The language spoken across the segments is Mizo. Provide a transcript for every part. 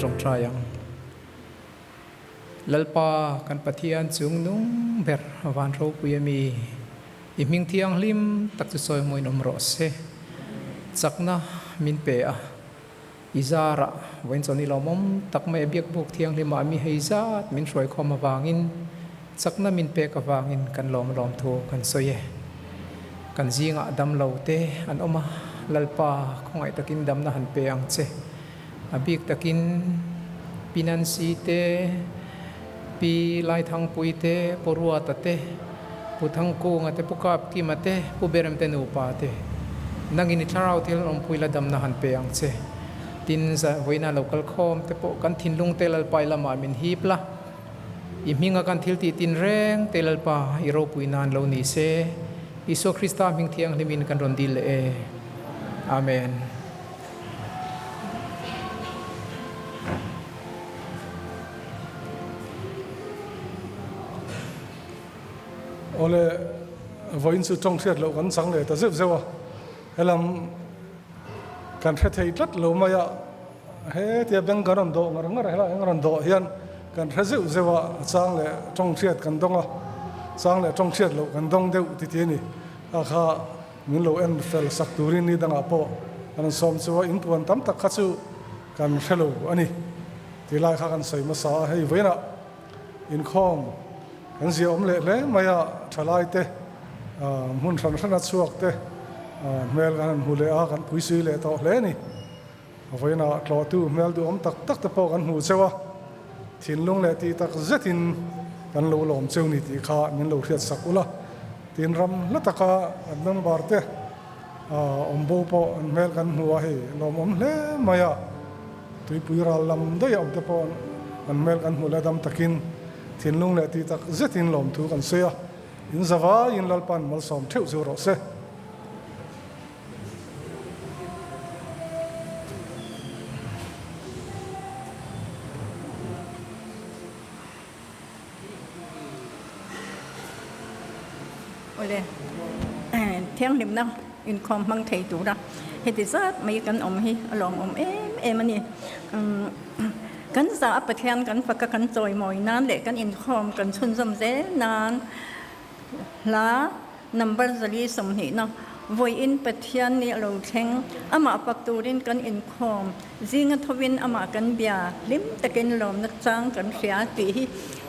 ṭawngṭai ang. Lalpa kan Pathian chung nung ber van ropui a mi, i hming thianghlim tak chu sawi mawiin awm rawh se. Chakna min pe a, i zarah vawiin chuan i lawmawm tak mai a biakbuk thianghlimah mi hei zat min hruaikhawm avangin chakna min pek avangin kan lawm lawm thu kan sawi e. Kan zingah damlo te an awm a, Lalpa khawngaih takin damna han pe ang che. A bik takin Pi Nancy te, Pi Laithangpui te, Pu Ruata te, Pu Thangkunga te, Pu Kapkima te, Pu Berem te nupa te nangin i thlarau thil awmpui la damna han pe ang che. Tin, vawiina lo kal khawm te pawh kan thinlung te Lalpa i lamah min hip la, i hminga kan thil tih tin reng te Lalpa i ropui nan lo ni se, Isua Krista hming thianghlimin kan rawn dil leh e. Amen. Awle, vawiin chu tawng hriat loh kan chang leh ta zeuh zeuh a, helam kan hre thei tlat lo mai a, hetia bank kan rawn dawh ngar ngar a, helai an rawn dawh hian kan hre zeuh zeuh a, a chang leh tawng hriat kan dawng a, chang leh tawng hriat loh kan dawng deuh ti ti a ni. A kha min lo en fel sak turin ni dangah pawh kan rawn sawm chu a, inpuan tam tak kha chu kan hre lo a ni ti lai kha kan sawi hmasa a, hei vawiinah inkhawm kan zia awm leh hle mai a, thalai te hmun hran hran a chhuak te hmel kan han hmu leh a, kan puisui leh tawh hle a ni. Vawiinah tlawhtu hmel duhawm tak tak te pawh kan hmu cheu a, thinlung leh tih tak zetin kan lo lawm cheu ni tih kha min lo hriat sak ula, tin ram hla taka an member te awm bo pawh an hmel kan hmu a, hei lawmawm hle mai a, tuipui ral lam daih a awm te pawh an hmel kan hmu leh dam takin thinlung leh tih tak zetin lawmthu kan sawi a, in zavaiin Lalpan malsawm theuh chu rawh se. Awle, thianghlimna inkhawm hmang thei tura heti zat mai kan awm hi a lawmawm em em a ni. Kan za a Pathian kan faka kan chawimawi nan leh kan inkhawm kan chhunzawm zel nan Hla number 420 na vawiin Pathian nih a lo thleng. Amah fak turin kan inkhawm. Zinga thovin amah kan bia. Hlim takin lawmna chang kan hria tih hi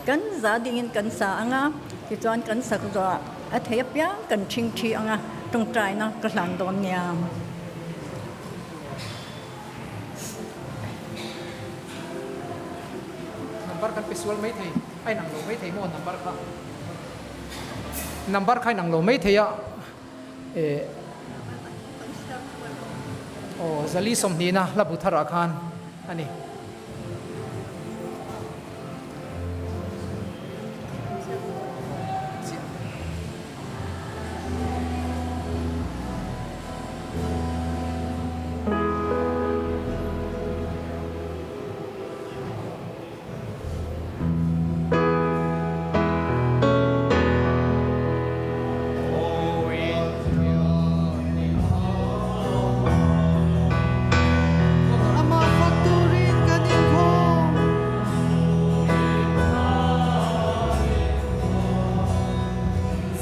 kan za dingin kan sa ang a, tichuan kan sak zawhah a thei apiang kan ṭhing ṭhi ang a, ṭawngṭaina ka hlan dawn nia. Number kan pe sual maithei, a inang lo maithei maw number kha? Number kha inang lo mai thei a eh aw 420 na hla bu tharah khan a ni. Amah fak turin kan inkhawm.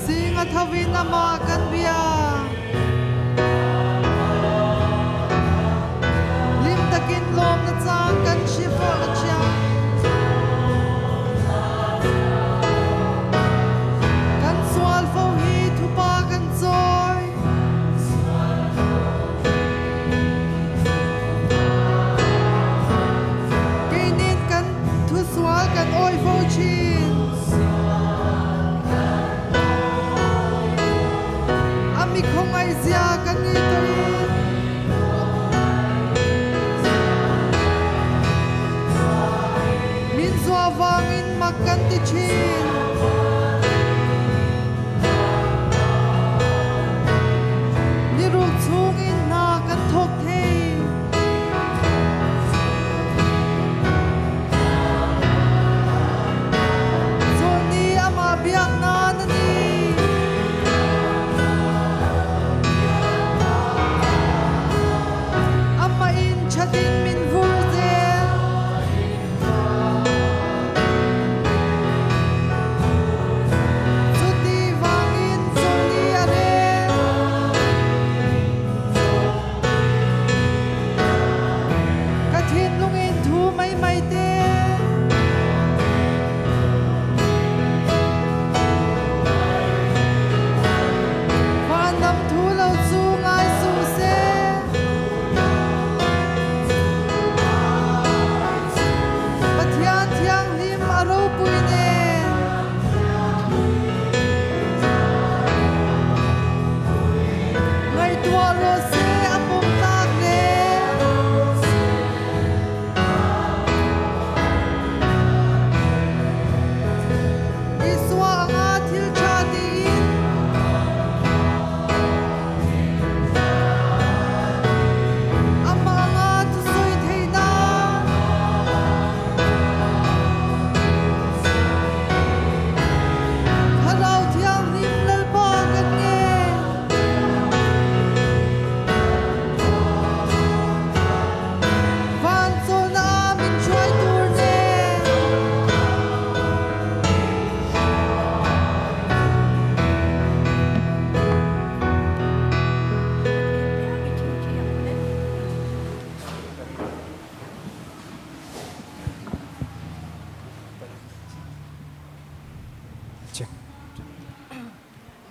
Zing a thovin amah kan bia. Hlim takin lawmna chang kan hre fawh a chia. Kan sual fo hi thupa kan cawi. Keinin kan thusual kan awi fo thin. A mi khawngaihzia kan ngaihtuahin min zuah vangin mak kan ti thin. Ni ruk chungin hna kan thawk thei. Chawlhni amah biak nan a ni. Amah in thatin min vur zel.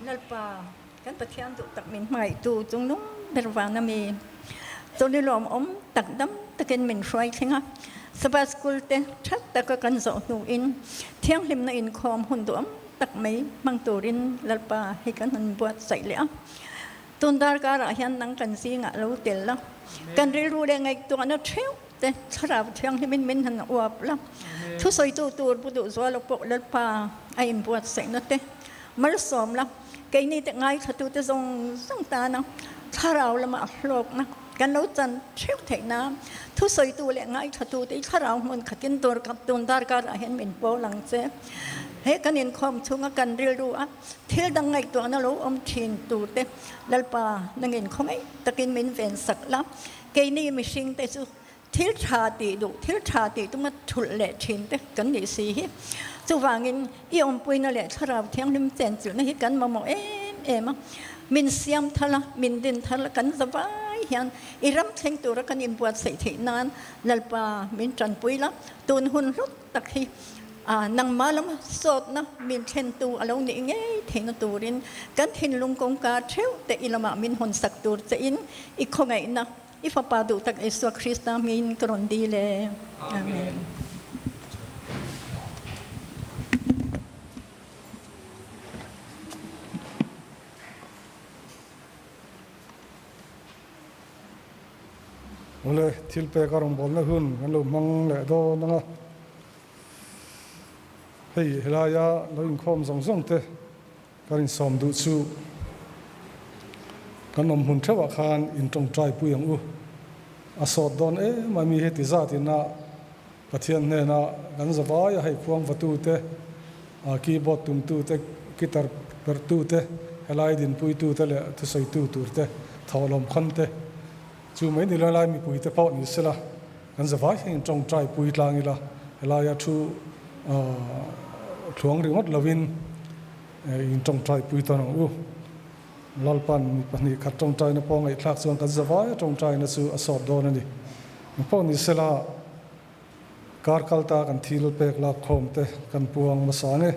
Lalpa, kan Pathian duh tak min hmangaihtu chungnung ber vang a mi. Chawlni lawmawm tak dam takin min hruai thleng a. Sabbath School te tha taka kan zawh hnuin thianghlimna inkhawm hun duhawm tak mai hmang turin Lalpa hi kan han buatsaih leh a. Tun darkarah hian nang kan zingah lo tel la, kan rilru leh ngaihtuahna theuh te thlarau thianghlimin min han uap la, thusawitu tur bu duh zuala pawh Lalpa a inbuatsaihna te malsawm la, keini te ngaithlatute zawng zawng tana thlarau lama hlawkna kan lo chan theuh theih nan thusawitu leh ngaithlatute i thlarau hmun khatin tun darkarah hian min pawl ang che. He kan inkhawm chhunga kan rilru a thil dang ngaihtuahna lo awm thin turte Lalpa nangin khawngaih takin min ven sak la, keini mihringte chu thil tha tih duh, thil tha tih tuma thulh leh thin te kan nih si hi. Chuvangin i awmpuina leh Thlarau Thianghlim chenchilhna hi kan mamawh em em a, min siam thar a, min din thar a, kan zavai hian i ram thleng tura kan inbuatsaih theih nan Lalpa min tanpui la, tun hun hlut tak hi nangmah lama sawtna min thlentu a lo nih ngei theihna turin kan thinlung kawngka theuh te i lamah min hawnsak tur chein i khawngaihna i Fapa duh tak Isua Krista hmingin ka rawn dil e. Amen. Awle, thil pek a rawngbawlna hun kan lo hmang leh dawn ang a. Hei helaia lo inkhawm zawng zawng te kan insawm duh chu kan awm hmun theuhah khan intawngtai pui ang u. A sawt dawn em a mi heti zat ina Pathian hnena kan zavai a hei khuang vatu te, keyboard tumtu te, guitar perhtu te, helai dinpuitu te leh thusawitu tur te, thawhlawm khawn te chu mai ni lo helai mipui te pawh ni sela kan zavai hian intawngtai pui tlang ila helaia thu thluang ringawt lovin intawngtai pui tawn ang u. Lalpan mi pahnih khat tawngtaina pawh ngaihthlak chuan kan zavaia tawngtaina chu a sawt dawn a ni. Eng pawh ni sela, kar kal ta kan thil pek lak khawm te kan puang hmasa nge?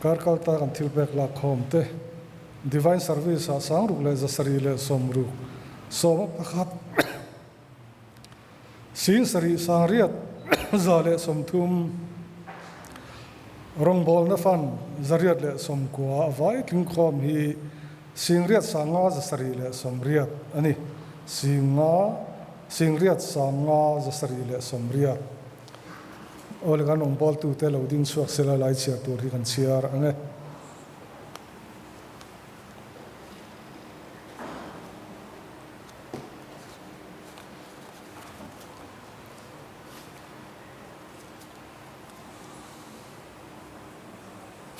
Kar kal ta kan thil pek lak khawm te Divine Service ah sangruk leh zasarih leh sawmruk sawma pakhat Sing sarih sangriat za leh sawmthum rawngbawlna fan zariat leh sawmkua a vai tlingkhawm hi singriat sanga zasarih leh sawmriat a ni. Singa singriat sanga zasarih leh sawmriat. Awle kan rawngbawltute lo ding chhuak sela lai chhiar tur hi kan chhiar ang e.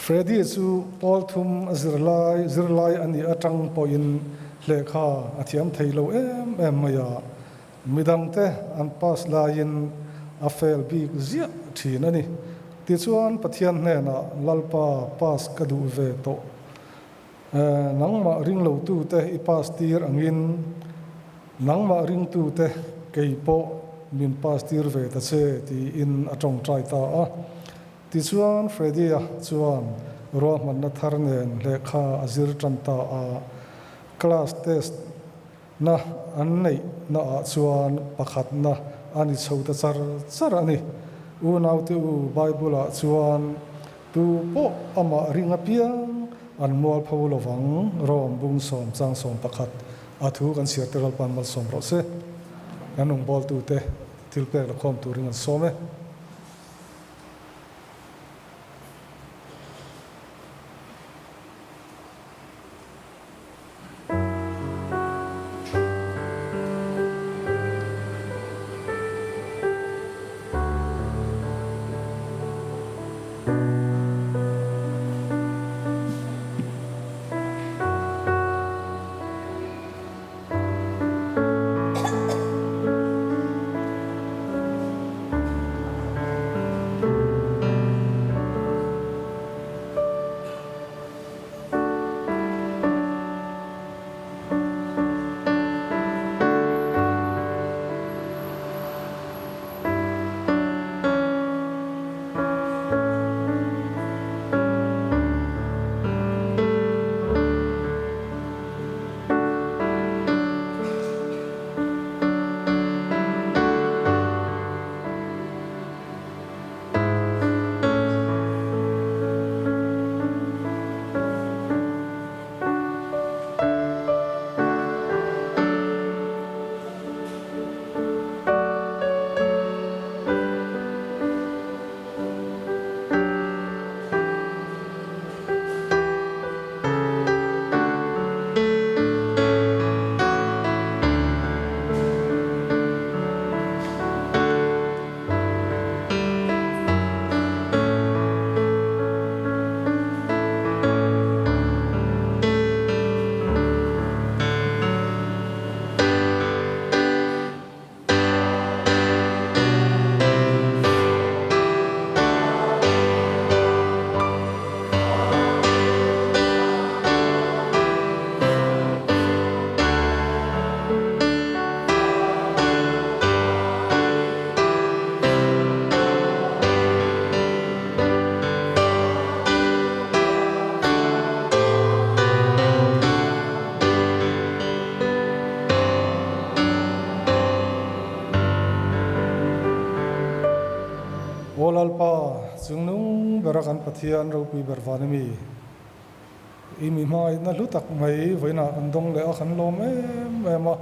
Freddy chu pawl thum a zirlai zirlai a nih atang pawhin lehkha a thiam thei lo em em mai a, midangte an pass laiin a fail bik ziah thin a ni. Tichuan Pathian hnenah Lalpa pass ka duh ve tawh Nangmah ringlotute i pass tir angin nangmah ringtute kei pawh min pass tir ve ta che tiin a tawngtai ta a. Tichuan Freddy-a chuan ruahmanna thar nen lehkha a zir tan ta a. Class test na an neih naah chuan pakhatna a ni chho ta char char a ni. Unaute u Bible-ah chuan tu pawh amah ring apiang an mualpho lovang Rom bung sawm chang sawm pakhat a thu kan chhiar te Lalpan malsawm rawh se. Kan rawngbawltute thil pek la khawm turin an sawm e. Chungnung bera kan Pathian ropui ber van a mi. I mi hmangaihna hlu tak mai vawiinah kan dawng leh a, kan lawm em em a.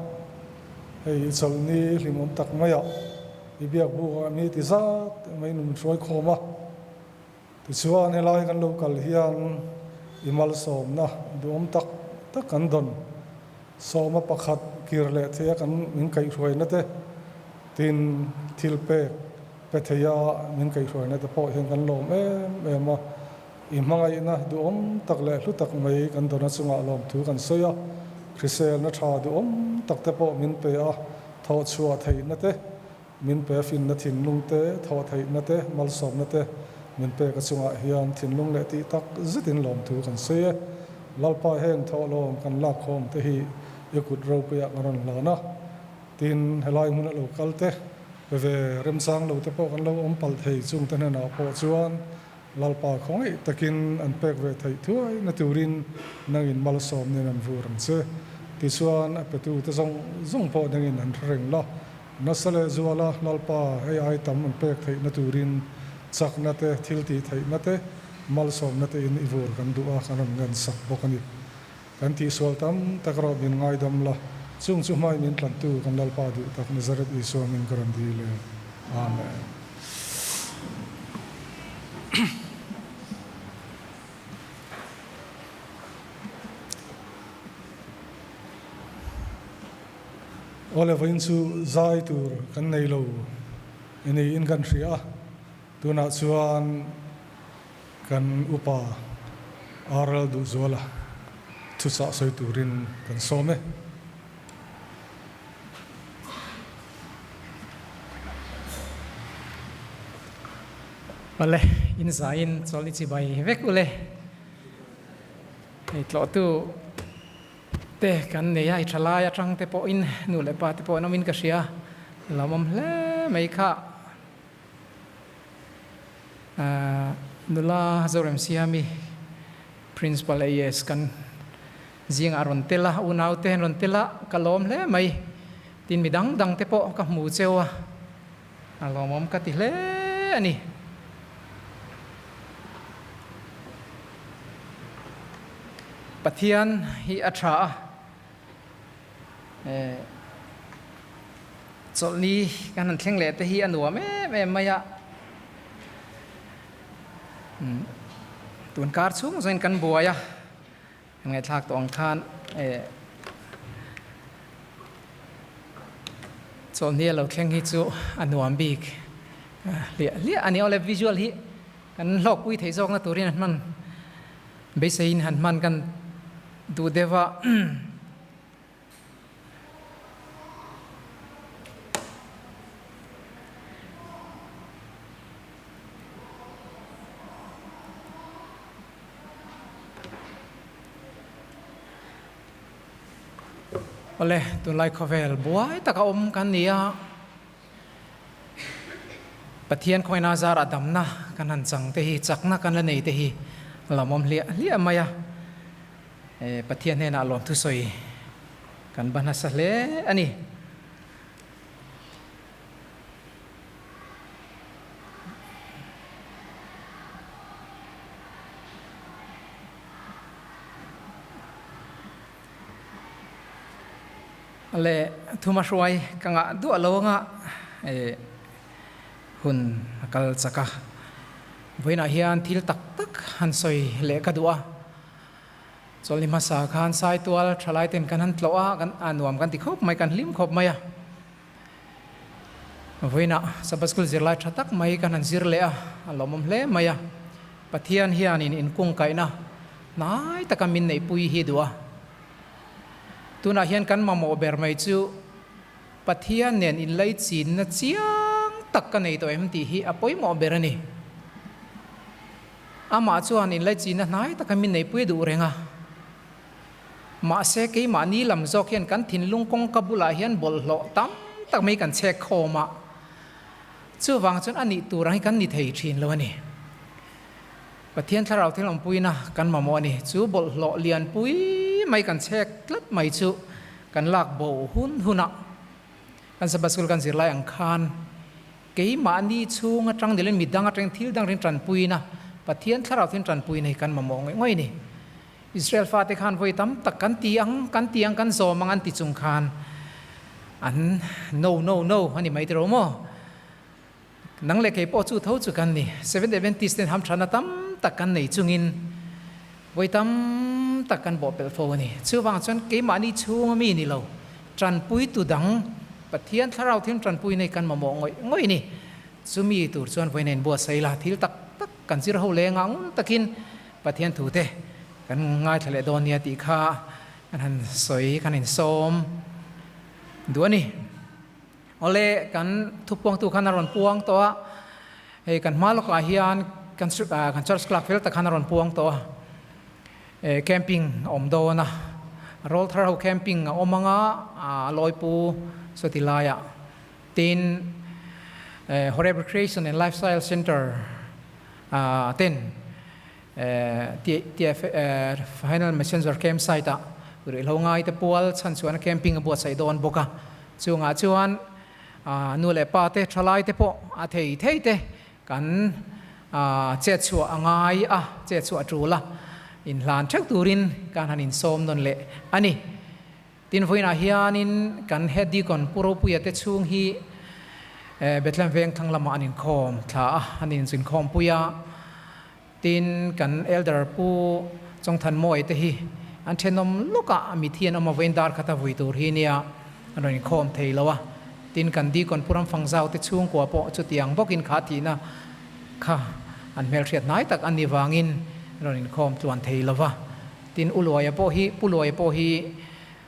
Hei i chawlhni hlimawm tak maiah i biak bukah mi ti zat mai nun hruai khawm a. Tichuan helai kan lo kal hian i malsawmna duhawm tak tak kan dawn. Sawma pakhat kir leh theia kan min kaihhruaina te, tin thil pek pe theia min kaihhruaina te pawh hian kan lawm em em a. I hmangaihna duhawm tak leh hlu tak mai kan dawna chungah lawmthu kan sawi a, hriselna tha duhawm tak te pawh min pe a, thawhchhuah theihna te, min pe finna thinlung te, thawh theihna te, malsawmna te min pek a chungah hian thinlung leh tih tak zetin lawmthu kan sawi e. Lalpa heng thawhlawm kan lakkhawm te hi i kut ropuiah kan rawn hlan a, tin helai hmuna lo kal te, pe ve remchang lo te pawh kan lo awm palh thei chung te hnenah pawh chuan Lalpa khawngaih takin an pek ve theih thuai na turin nangin malsawm nen an vur ang che. Tichuan a petute zawng zawng pawh nangin an hre reng la. Nasa leh zuala Lalpa hei ai tam an pek theih na turin chakna te, thil tih theihna te, malsawmna te in i vur kan duh a, kan rawn ngan sak bawk a ni. Kan tihsual tam tak erawh min ngaidam la, chung chu hmai min tlantu kan Lalpa duh tak Nazareth Isua min ka rawn dil e. Amen. Awle vawiin chu zai tur kan nei lo niin kan hria a, tunah chuan Kan upa RL Duhzuala thuchah sawi turin kan sawm e. Awle, in zaiin chawlni chibai vek ule. Hei tlawhtu te kan nei a, i tha lai atang te pawhin nu leh pa te pawh an awmin ka hria. Lawmawm hle mai kha. Nula Zoremsiami Principal AS kan zingah a rawn tel a, unaute an rawn tel a, ka lawm hle mai. Tin mi dang dang te pawh ka hmu cheu a, a lawmawm ka ti hle a ni. Pathian hi a tha a. Chawlhni kan han thleng leh te hi a nuam em em mai a, tun kar chhung zawngin kan buai a, kan ngaihthlak tawh ang khan chawlhni a lo thleng hi chu a nuam bik hliah hliah a ni. Awle visual hi kan hlawkpui theih zawkna turin an hman beiseiin han hman kan duh deuh a. Awle, tunlai khawvel buai taka awm kan ni a, Pathian khawngaihna zarah damna kan han chang te hi, chakna kan la nei te hi a lawmawm hliah hliah mai a. Pathian hnenah lawmthu sawi kan ba nasa hle a ni. Le thuma hruai ka ngah duah lo anga hun a kal chak a. Vawiinah hian thil tak tak han sawi leh ka duh a. Chawlhni hmasa khan Saitual thalai ten kan han tlawh a, kan a nuam kan ti khawp mai, kan hlim khawp mai a. Vawiinah Sabbath School zirlai tha tak mai kan han zir leh a, a lawmawm hle mai a. Pathian hianin inkungkaihna hnai taka min neihpui hi duh a. Tunah hian kan mamawh ber mai chu Pathian nen inlaichinna chiang tak ka nei tawh em tih hi a pawimawh ber a ni. Amah chuan inlaichinna hnai taka min neihpui duh reng a. Mahse keimahni lam zawk hian kan thinlung kawngka bulah hian bawlhhlawh tam tak mai kan chhek khawm a. Chuvang chuan a nih tur ang hi kan ni thei thin lo a ni. Pathian thlarau thil awmpuina kan mamawh a ni. Chu bawlhhlawh lianpui mai kan chhek tlat mai chu kan lak bo hun hunah kan Sabbath School kan zirlai ang khan. Keimahni chhung atang nilin midang atangin thil dang ring tanpuina, Pathian thlarau thil tanpuina hi kan mamawh ngawih ngawih a ni. Israel fate khan vawi tam tak kan ti ang, kan ti ang, kan zawm ang an ti chung khan an no, no, no a ni mai tiro maw? Nang leh kei pawh chu tho chu kan ni. Seventh Adventist ten hamthatna tam tak kan nei chungin vawi tam tak kan bawhpelh fo a ni. Chuvang chuan keimahni chhunga mi ni lo, tanpuitu dang, Pathian thlarau thil tanpui nei kan mamawh ngawih ngawih a ni. Chumi tur chuan vawiin a inbuatsaih la, thil tak tak kan zir ho leng ang takin Pathian thute kan ngaithla leh dawn nia tih kha kan han sawi, kan insawm duh a ni. Awle, kan thupuangtu khan a rawn puang tawh a, hei kan hma lawkah hian kan kan church clerk fel tak khan a rawn puang tawh a, eh camping a awm dawn a, rawl thar ho camping a awm anga a lawipu sawti laiah tin eh Horeb Recreation and Lifestyle Centre ah ten eh TF eh Final Messenger campsite ah ruihhlo ngai te pual chhan chuan camping a buatsaih dawn bawk a. Chungah chuan nu leh pa te, thalai te pawh a thei thei te kan chet chhuah a ngai a, chet chhuah a tul a, inhlan theuh turin kan han insawm nawn leh a ni. Tin, vawiinah hianin kan Head Deacon Pu Ropuia te chhung hi Bethlehem Vengthlang lamah an inkhawm thla a, an inzinkhawmpui a. Tin, kan Elder Pu Chawngthanmawia te hi an thenawm lawk a, mithi an awm a, vawiin dar khat a vui tur hi nia an rawn inkhawm thei lo a. Tin, kan Deacon Pu Ramfangzau te chhungkua pawh chutiang bawkin kha thihna kha an hmelhriat hnai tak an ni vangin an rawn inkhawm tluan thei lo va. Tin, U Luaia pawh hi, Pu Luaia pawh hi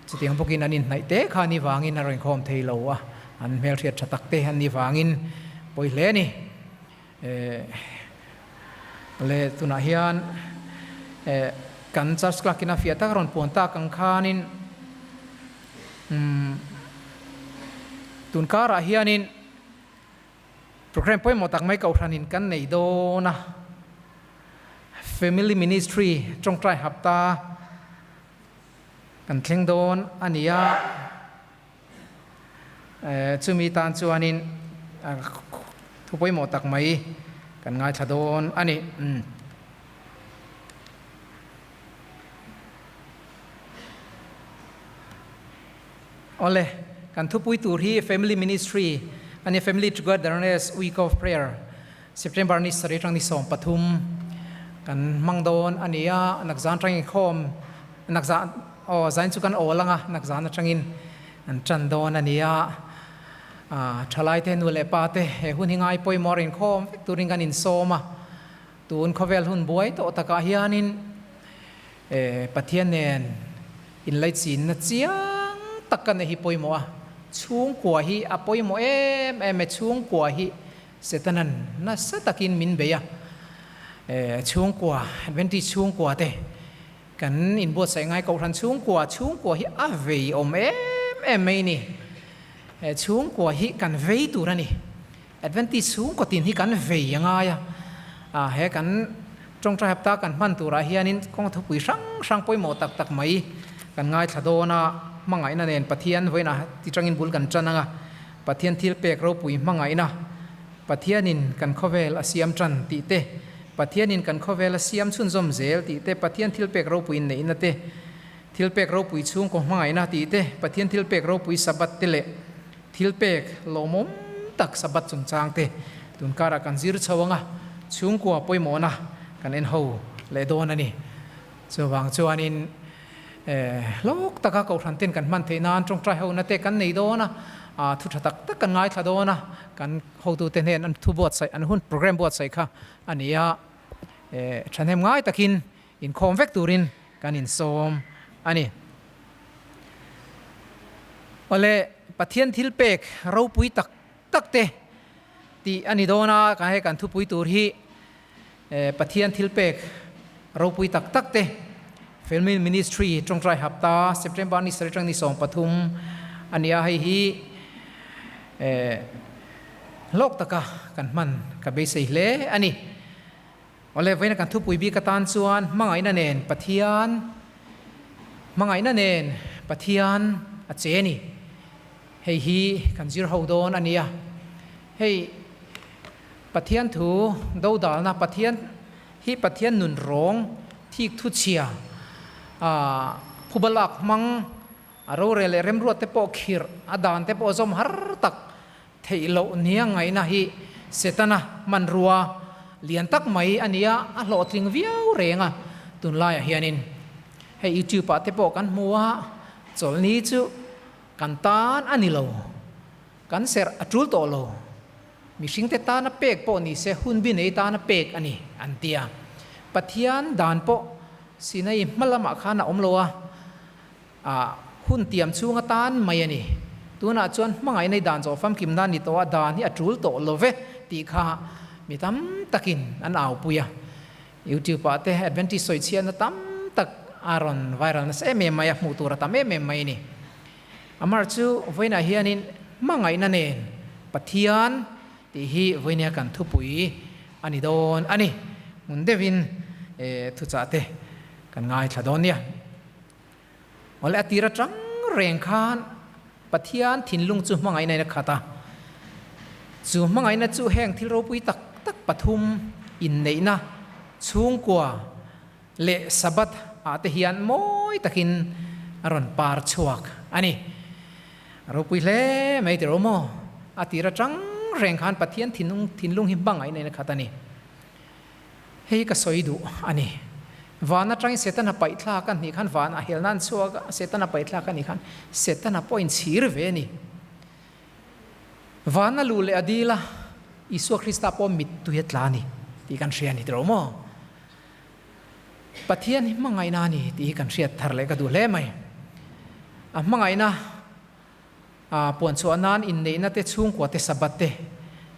chutiang bawkin an inhnaih te kha ni vangin an rawn inkhawm thei lo a, an hmelhriat tha tak te an ni vangin pawi hle a ni. Le tunah hian kan church clerk in a fiah tak a rawn puan tak ang khanin tun karah hianin program pawimawh tak mai kohhranin kan nei dawn a, Family Ministry tawngtai hapta kan thleng dawn a ni a. Chumi tan chuanin thu pawimawh tak mai kan ngaithla dawn a ni. Awle, kan thupui tur hi Family Ministry a ni, Family Togetherness Week of Prayer, September ni sarih atang ni 13 kan hmang dawn a ni a, nakzan atangin khawm nakzan aw zain chu kan awl ang a, nakzan atangin an tan dawn a ni a, thalai te nu leh pa te he hun hi ngai pawimawh a inkhawm vek turin kan insawm a, tun khawvel hun buai tawh takah hianin Pathian nen inlaichinna chiang tak kan nei hi pawimawh a, chhungkua hi a pawimawh em em e, chhungkua hi Setanan nasa takin min bei a, chhungkua, Adventist chhungkua te kan inbuatsaih ngai Kohhran chhungkua, chhungkua hi a vei awm em em mai ni. Chhungkua hi kan vei tur a ni. Adventist chhungkaw tin hi kan vei a ngai a, he kan tawngtai hapta kan hman turah hianin kawng thupui hrang hrang pawimawh tak tak mai kan ngaithla dawn a, hmangaihna nen Pathian vawiinah ti tangin bul kan tan ang a. Pathian thil pek ropui hmangaihna, Pathianin kan khawvel a siam tan tih te, Pathianin kan khawvel a siam chhunzawm zel tih te, Pathian thil pek ropui neihna te, thil pek ropui chhungkaw hmangaihna tih te, Pathian thil pek ropui Sabbath te leh thil pek lawmawm tak Sabbath chungchang te tun karah kan zir chho anga chhungkua pawimawhna kan en ho leh dawn a ni. Chuvang chuanin Hlawk taka Kohhran ten kan hman theih nan tawngtai hona te kan nei dawn a, thu tha tak tak kan ngaithla dawn a, kan hotute hnen an thu buatsaih, an hun program buatsaih kha a ni a, thahnem ngai takin inkhawm vek turin kan insawm a ni. Awle, Pathian thil pek ropui tak tak te tih a ni dawn a, kan hei kan thupui tur hi Pathian thil pek ropui tak tak te Family Ministry tawngtai hapta September ni sarih atang ni 13 a ni a, hei hi hlawk taka kan hman ka beisei hle a ni. Awle vawiina kan thupui bik atan chuan hmangaihna nen Pathian hmangaihna nen Pathian a che a ni. Hei hi kan zir ho dawn a nia. Hei. Pathian thu dodalna, Pathian hi Pathian nun rawng thik thu chhia, phubalak hmang, a rorel leh remruat te pawh khirh, a dan te pawh zawm har tak theih loh nia ngaihna hi Setana hmanrua lian tak mai a nia, a hlawhtling viau reng a tunlaiah hianin. Hei YouTube ah te pawh kan hmu a, chawlhni chu kan tan a ni lo, kan serh a tul tawh lo, mihringte tana pek pawh ni se hunbi nei tana pek a ni an ti a. Pathian dan pawh Sinai hma lamah khan a awm lo a, A hun tiam chhung atan mai a ni. Tunah chuan hmangaihna i dan zawh famkim nan ni tawh a, dan hi a tul tawh lo ve tih kha mi tam takin an aupui a. YouTube ah te Adventist sawichhiatna tam tak a rawn viral nasa em em mai a, hmuh tur a tam em em mai a ni. Amar chu vawiinah hianin hmangaihna nen Pathian tih hi vawinia kan thupui a ni dawn a ni. Hmun deuhin thuchah te kan ngaithla dawn nia. Awle a tir atang reng khan Pathian thinlung chu hmangaihna in a khat a. Chu hmangaihna chu heng thil ropui tak tak pathum inneihna, chhungkua leh Sabbath ah te hian mawi takin a rawn par chhuak a ni. A ropui hle mai tiraw maw? A tir atang reng khan Pathian thinlung hi hmangaihna in a khat a ni. Hei ka sawi duh a ni. Van atangin Setana paih thlak a nih khan van a helna an chhuak a, Setana paih thlak a nih khan Setana pawh inchhir ve a ni. Van a luh leh a dil a, Isua Krista pawh mittui a tla a ni tih kan hria a ni tiraw maw? Pathian hi hmangaihna a ni tih hi kan hriat thar leh ka duh hle mai. A hmangaihna Puan chhuah nan inneihna te, chhungkua te, Sabbath te,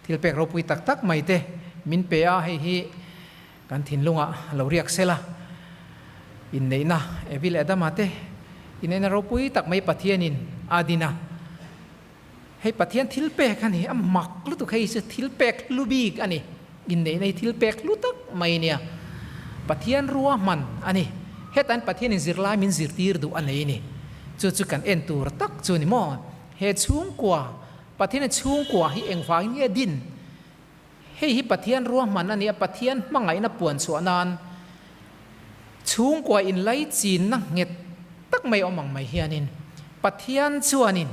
thil pek ropui tak tak mai te min pe a, hei hi kan thinlungah lo riak sela. Inneihna, Evi leh Adama te inneihna ropui tak mai Pathianin a din a. Hei Pathian thil pek a ni, a mak lutuk hei chu thil pek hlu bik a ni. Inneihna hi thil pek hlu tak mai a nia. Pathian ruahman a ni. Hetain Pathianin zirlai min zirtir duh a nei a ni. Chu chu kan en tur tak chu a ni maw? He chhungkua, Pathianin chhungkua hi engvangin nge din? Hei hi Pathian ruahman a ni a, Pathian hmangaihna puan chhuah nan chhungkua inlaichinna nghet tak mai awm ang mai hianin Pathian chuanin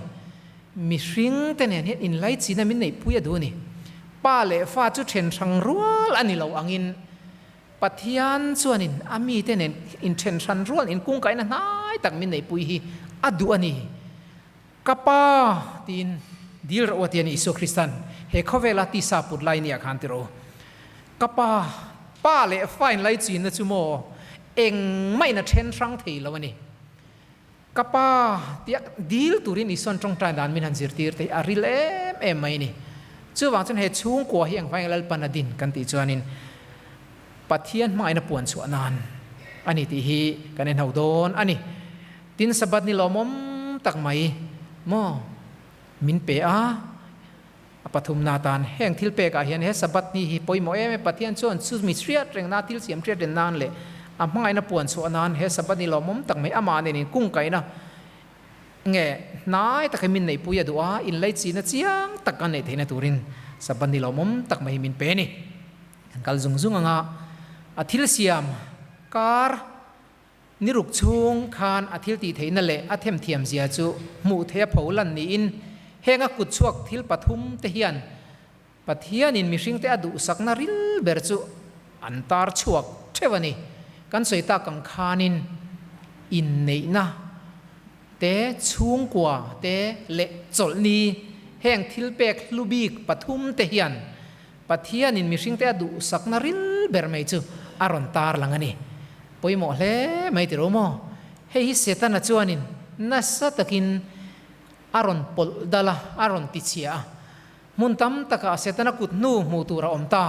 Mihring te nen hian inlaichin a min neihpui a duh a ni. Pa leh fa chu then hrang rual a ni lo angin Pathian chuanin a mite nen inthen hran rual inkungkaihna hnai tak min neihpui hi a duh a ni. Ka Pa tiin dil rawh u a ti a ni Isua Kristan he khawvela tisa put lai nia khan ti rawh u. Ka Pa, Pa leh fa inlaichinna chu maw engmah in a then hrang thei lo a ni. Ka pa tia dil turin Isuan tawngtai dan min han zirtir te hi a ril em em mai a ni. Chuvang chuan he chhungkua hi engvangin Lalpan a din kan tih chuanin Pathian hmangaihna puan chhuah nan a ni tih hi kan en ho dawn a ni. Tin Sabbath ni lawmawm tak mai maw min pe a, a pathumna atan heng thil pekah hian he Sabbath ni hi pawimawh em em Pathian chuan chu mi hriat reng na thil siam hriat reng nan leh a hmangaihna puan chhuah nan he Sabbath ni lawmawm tak mai amah nen in kungkaihna nge hnai tak hi min neihpui a duh a, inleichihna chiang tak kan neih theihna turin Sabbath ni lawmawm tak mai hi min pe a ni. Kan kal zung zung anga a thil siam kar Ni ruk chhung khan a thil tih theihna leh a themthiam zia chu hmuh theih a pho lan niin heng a kut chhuak thil pathum te hian Pathianin mihringte a duhsakna ril ber chu an tar chhuak theuh a ni. Kan sawi tak ang khanin inneihna te, chhungkua te leh chawlhni heng thil pek hlu bik pathum te hian Pathianin mihringte a duhsakna ril ber mai chu a rawn tar lang a ni. Pawimawh hle mai tiro maw? Hei hi Setana chuanin nasa takin a rawn pawlh dal a, a rawn tichhia a. Hmun tam takah Setana kut hnu hmuh tur a awm ta.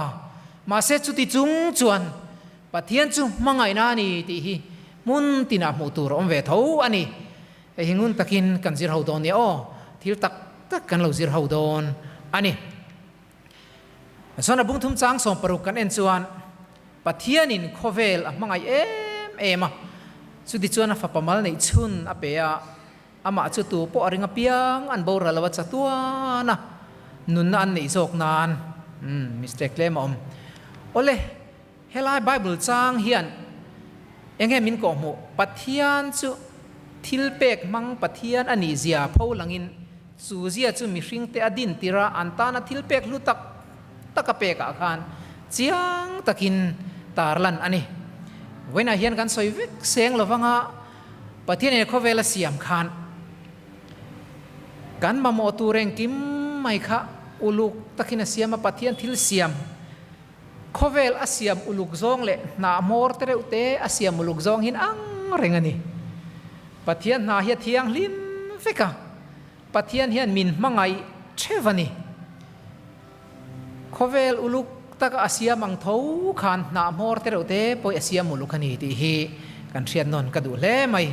Mahse chuti chung chuan Pathian chu hmangaihna a ni tih hi hmun tinah hmuh tur a awm ve tho a ni. Hei hi ngun takin kan zir ho dawn nia aw, thil tak tak kan lo zir ho dawn a ni. Chuan a bung thum chang 16 kan en chuan Pathianin khawvel a hmangaih em em a, chuti chuan a fapa mal neih chhun a pe a, amah chu tu pawh a ring apiang an boral lo a chatuan a, nunna an neih zawk nan. Umm mistake tlem a awm. Awle, helai Bible chang hian enge min kawhhmuh? Pathian chu thil pek hmang Pathian a nih zia pho langin chu zia chu mihringte a din tir a, an tana thil pek hlu tak tak a pekah khan chiang takin tarlan a ni. Vawiinah hian kan sawi vek seng lovanga Pathian in khawvel a siam khan kan mamawh tur engkim mai kha uluk takin a siam a, Pathian thil siam khawvel a siam uluk zawng leh hnah hmawr te reuh te a siam uluk zawng hin ang reng a ni. Pathian hna hi a thianghlim vek a, Pathian hian min hmangaih theuh a ni. Khawvel uluk taka a siam ang tho khan hnah hmawr te reuh te pawh a siam uluk a ni tih hi kan hriat nawn ka duh hle mai.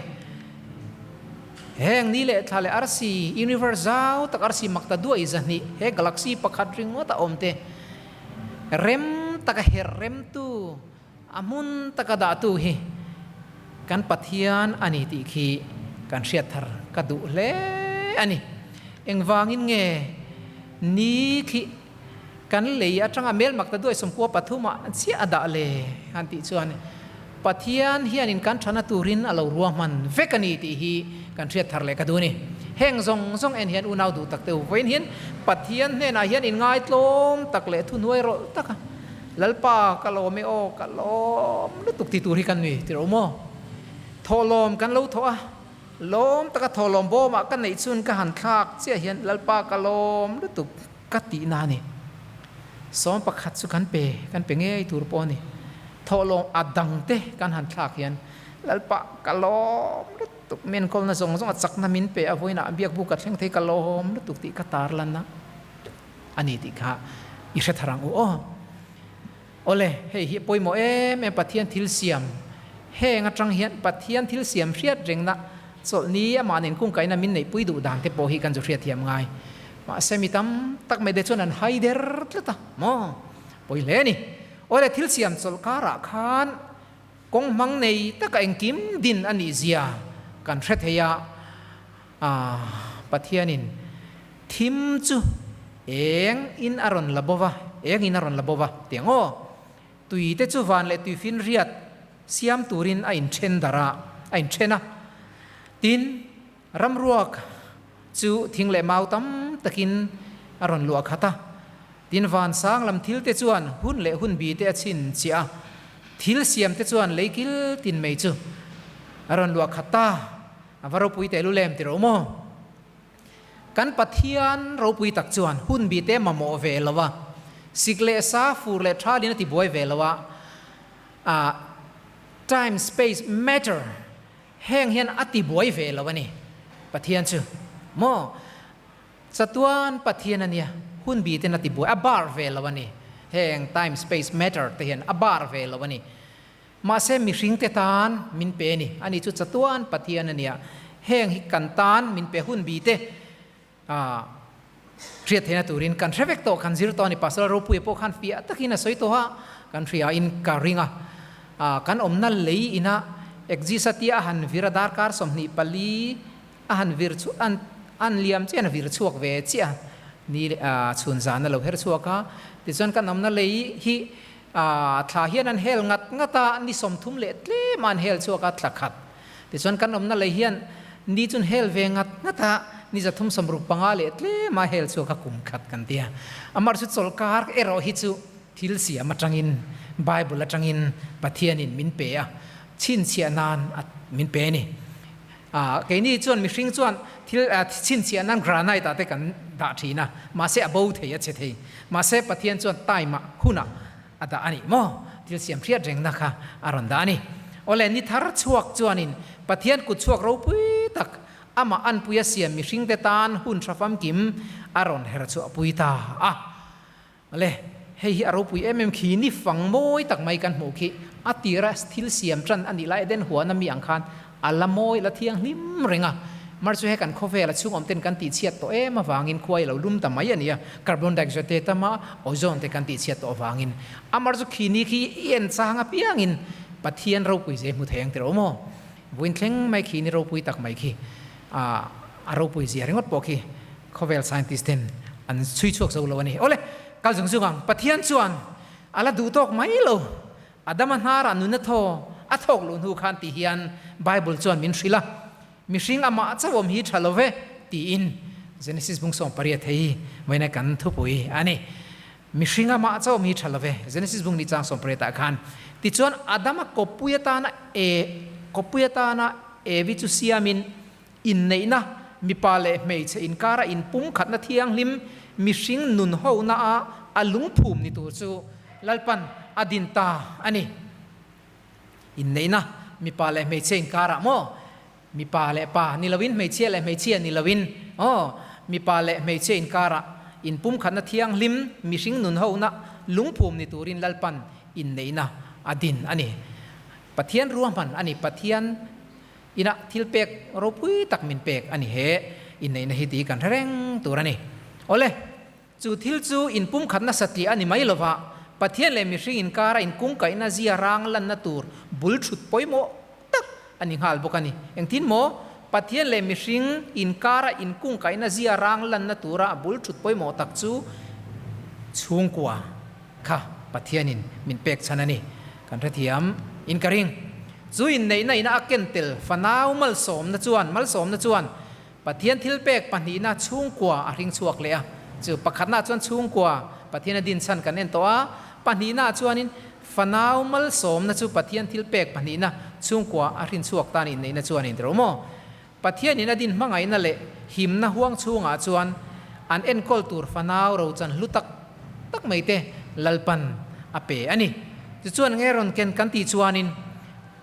Heng ni leh thla leh arsi, universe zau tak arsi makta duai zahnih he galaxy pakhat ringawt a awm te rem taka her remtu A hmun taka dahtu hi kan Pathian a ni tih khi kan hriat thar ka duh hle a ni. Engvangin nge ni khi kan lei atanga mel makta duai sawmkua pathumah chiah a dah le han tih chuan Pathian hianin kan thana turin a lo ruahman vek a ni tih hi kan hriat thar leh ka duh a ni. Heng zawng zawng en hian unau duh tak te u vawiin hian Pathian hnenah hian inngaitlawm tak leh thuhnuai rawlh taka Lalpa ka lawm e aw, ka lawm lutuk ti tur hi kan nui tirh maw? Thawhlawm kan lo thawh a, lawm taka thawhlawm bawmah ka neih chun ka han thlak chiah hian Lalpa ka lawm lutuk ka tihna a ni. Sawm pakhat chu kan pe, kan pe ngei tur pawh a ni. Thawhlawm a dang te kan han thlak hian Lalpa ka lawm lutuk, mi enkawlna zawng zawng a chakna min pe a, vawiinah biakbu ka thleng thei ka lawm lutuk tih ka tarlan a. A ni tih kha i hre thar ang u aw. Awle, hei hi pawimawh em em Pathian thil siam heng atang hian Pathian thil siam hriat rengna chawlhni amah nen kungkaihna min neihpui duh dan te pawh hi kan zu hriatthiam ngai. Mahse mi tam tak mai te chuan an hai der tlat a maw? Pawi hle a ni. Awle, thil siam chawlh karah khan kawng hmang nei taka engkim din a nih zia kan hre thei a, Pathianin Thim chu eng in a rawn la bo va, eng in a rawn la bo va tih ang aw. Tui te chu van leh tuifinriat siam turin a inthen darh a, a inthen a. Tin, ramruak chu thing leh mau tam takin a rawn luah khat a. Tin, van sang lam thil te chuan hun leh hun bi te a chhin chiah a. Thil siam te chuan lei kil tin mai chu a rawn luah khat ta. A va ropui teh lulem ti ro maw? Kan Pathian ropui tak chuan hun bi te mamawh ve lo a, sik leh sa, fur leh thalin a ti buai ve lo a, ah time, space, matter heng hian a ti buai ve lo a ni. Pathian chu maw chatuan Pathian a nia, hun bi ten a ti buai, a bar ve lo a ni. Heng time, space, matter te hian a bar ve lo a ni. Mahse mihringte tan min pe a ni. Ani chu chatuan Pathian a nia. Heng hi kan tan min pe hun bi te hriat theihna turin kan hre vek tawh, kan zir tawh a ni. Pastor Ropuia pawh khan fiah takin a sawi tawh a, kan hria in ka ring a. Kan awmna lei ina exist a tia a han vir a, darkar 24 a han vir chu an an liam chian a vir chhuak ve chiah a, ni chhun zan a lo her chhuak a. Tichuan kan awmna lei hi Thla hian an hel ngat ngat a, ni 30 leh tlem a an hel chhuak a, thla khat. Tichuan kan awmna lei hian ni chu an hel ve ngat ngat a, ni 365 leh tlem a hel chhuak a, kum khat kan ti a. Amah chu chawlhkar erawh hi chu thil siam atangin, Bible atangin Pathianin min pe a, chhinchhiah nan min pe a ni. Keini chuan mihring chuan thil chhinchhiah nan granite ah te kan dah thin a, mahse a bo thei, a chhe thei. Mahse Pathian chuan time ah, hunah a dah a nih maw? Thil siam hriat rengna kha a rawn dah a ni. Awle, ni thar chhuak chuanin Pathian kut chhuak ropui tak, amah anpuia siam mihringte tan hun tha famkim a rawn her chhuahpui ta a. Le, hei hi a ropui em em khi ni fang mawi tak mai kan hmuh khi a tira thil siam tan a nih lai Eden huan a mi ang khan a la mawi la thianghlim reng a. Mar chu he kan khawvel a chhung awm ten kan tihchhiat tawh em avangin khuai lo lum ta mai a ni a, carbon dioxide te tam a, ozone te kan tihchhiat tawh avangin. A mar chu khi ni khi i en chang apiangin Pathian ropui zia i hmu thei ang tirh maw? Vawiin thleng mai khi ni ropui tak mai khi a ropui zia ringawt pawh khi khawvel scientist ten an chhui chhuak zo lo a ni. Awle! Kal zung zung ang. Pathian chuan a la duh tawk mai lo. Adama hnarah nuna thaw a thawk luh hnu khan ti hian Bible chuan min hrilh a, Mihring amah chauh awm hi tha lo ve tiin Genesis bung 18 hei vawiina kan thupui a ni. Mihring amah chauh awm hi tha lo ve Genesis bung ni chang 18 ah khan. Tichuan Adama kawppui atana e kawppui atana Evi chu siamin Inneihna, mipa leh hmeichhe inkara inpumkhatna thianghlim, mihring nun hona a a lungphum ni tur chu Lalpan a din ta a ni. Inneihna, mipa leh hmeichhe inkarah maw? Mipa leh pa ni loin, hmeichhia leh hmeichhia ni loin aw, mipa leh hmeichhe inkarah inpumkhatna thianghlim, mihring nun hona lungphum ni turin Lalpan inneihna a din a ni. Pathian ruahman a ni. Pathian. Inah thil pek ropui tak min pek a ni he inneihna hi tih kan hre reng tur a ni. Awle, chu thil chu inpumkhat nasa tih a ni mai lova, Pathian leh mihring inkara inkungkaihna zia rang lanna tur bul thut pawimawh tak a ni nghal bawk a ni. Engtin maw? Pathian leh mihring inkara inkungkaihna zia rang lanna tura bul thut pawimawh tak chu chhungkua kha Pathianin min pek chhan a ni. Kan hrethiam in ka ring. Chu inneihna ina a ken tel fanau malsawmna chuan malsawmna chuan Pathian thil pek pahnihna chhungkua a hring chhuak leh a. Chu pakhatna chuan chhungkua Pathian a din chhan kan en tawh a, pahnihna chuanin fanau malsawmna chu Pathian thil pek pahnihna chhungkua a hrin chhuak tan inneihna chuan in ro maw? Pathianin a din hmangaihna leh himna huang chhungah chuan an enkawl tur fanau rochan hlu tak tak mai te Lalpan a pe a ni. Tichuan nge rawn ken kan tih chuanin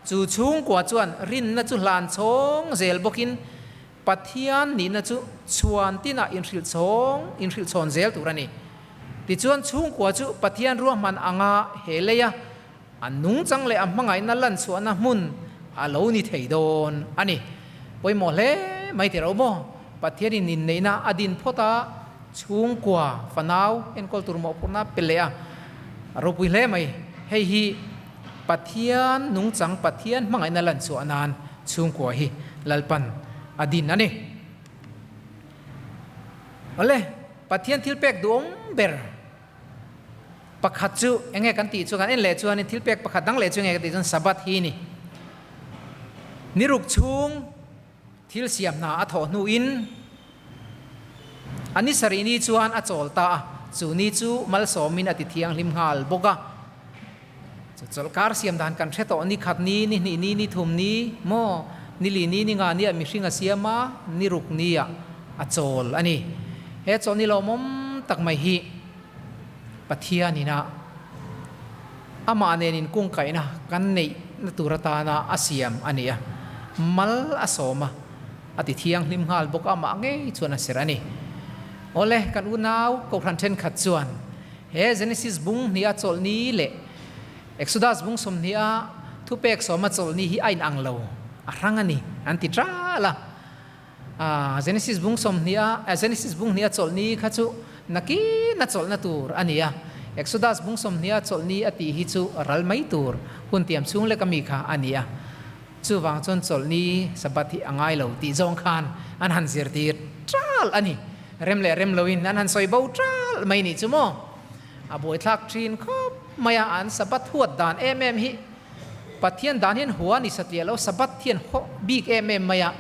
chu chhungkua chuan rinna chu hlan chhawng zel bawkin Pathian nihna chu chhuan tinah inhrilh chhawng inhrilh chhawn zel tur a ni. Tichuan chhungkua chu Pathian ruahman anga he leia A nungchang leh a hmangaihna lanchhuahna hmun a lo ni thei dawn a ni. Pawimawh hle mai tih rauh maw? Pathianin inneihna a din phawt a, chhungkua, fanau enkawl tur mawhphurhna pe leh a, a ropui hle mai. Hei hi Pathian nungchang, Pathian hmangaihna lanchhuah nan chhungkua hi Lalpan a din a ni. Awle, Pathian thilpek duhawm ber. Pakhat chu enge kan tih chu kan en leh chuanin thil pek pakhat dang leh chu enge kan tih chuan Sabbath hi ni. Ni ruk chhung thil siam hna a thawh hnuin a ni sarih ni chuan a chawl ta a, chu ni chu malsawmin a ti thianghlim nghal bawk a. Chu chawlhkar siam dan kan hre tawh ni khat ni, ni hnih ni, ni thum ni maw, ni li ni, ni nga ni ah mihring a siam a, ni ruk ni ah a chawl a ni. He chawl ni lawmawm tak mai hi Pathian ina amah nen inkungkaihna kan neih na tur atana a siam a ni a, mal a sawm a, a ti thianghlim nghal bawk a, amah ngei chuan a ser a ni. Awle, kan unau Kohhran thenkhat chuan He Genesis bung hnih a chawlh ni leh Exodus bung 20 a thupek 10 a chawlh ni hi a inang lo, a hrang a ni, an ti ṭal a. Genesis bung 20 a Genesis bung hnih a chawlh ni kha chu nakin a chawlhna tur a ni a, Exodus bung 20 a chawlh ni a tih hi chu ral mai tur hun tiam chhung leka mi kha a ni a. Chuvang chuan chawlhni Sabbath hi a ngai lo tih zawng khan an han zirtir ṭal a ni. Rem leh rem loin an han sawi bo ṭal mai nih chu maw? A buaithlak ṭhin khawp mai a, an Sabbath huat dan em em hi Pathian dan hian hua ni satliah lo, Sabbath hian hawh bik em em mai a.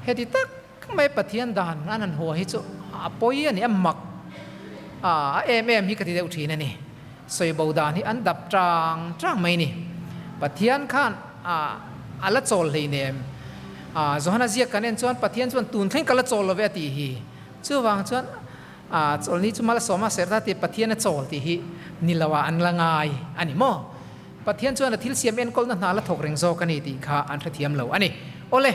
Heti tak mai Pathian dan an han hua hi chu a pawi a ni, a mak a em em hi ka ti deuh ṭhin a ni. Sawi bo dan hi an dap ṭang ṭang mai ni. Pathian khan a la chawl hleinem. Johana ziak kan en chuan Pathian chuan tun thleng ka la chawl lo ve a tih hi. Chuvang chuan chawlhni chu malsawm a serh ta tih Pathian a chawl tih hi ni lo ah an la ngai a ni maw? Pathian chuan a thil siam enkawlna hna la thawk reng zawk a ni tih kha an hrethiam lo a ni. Awle,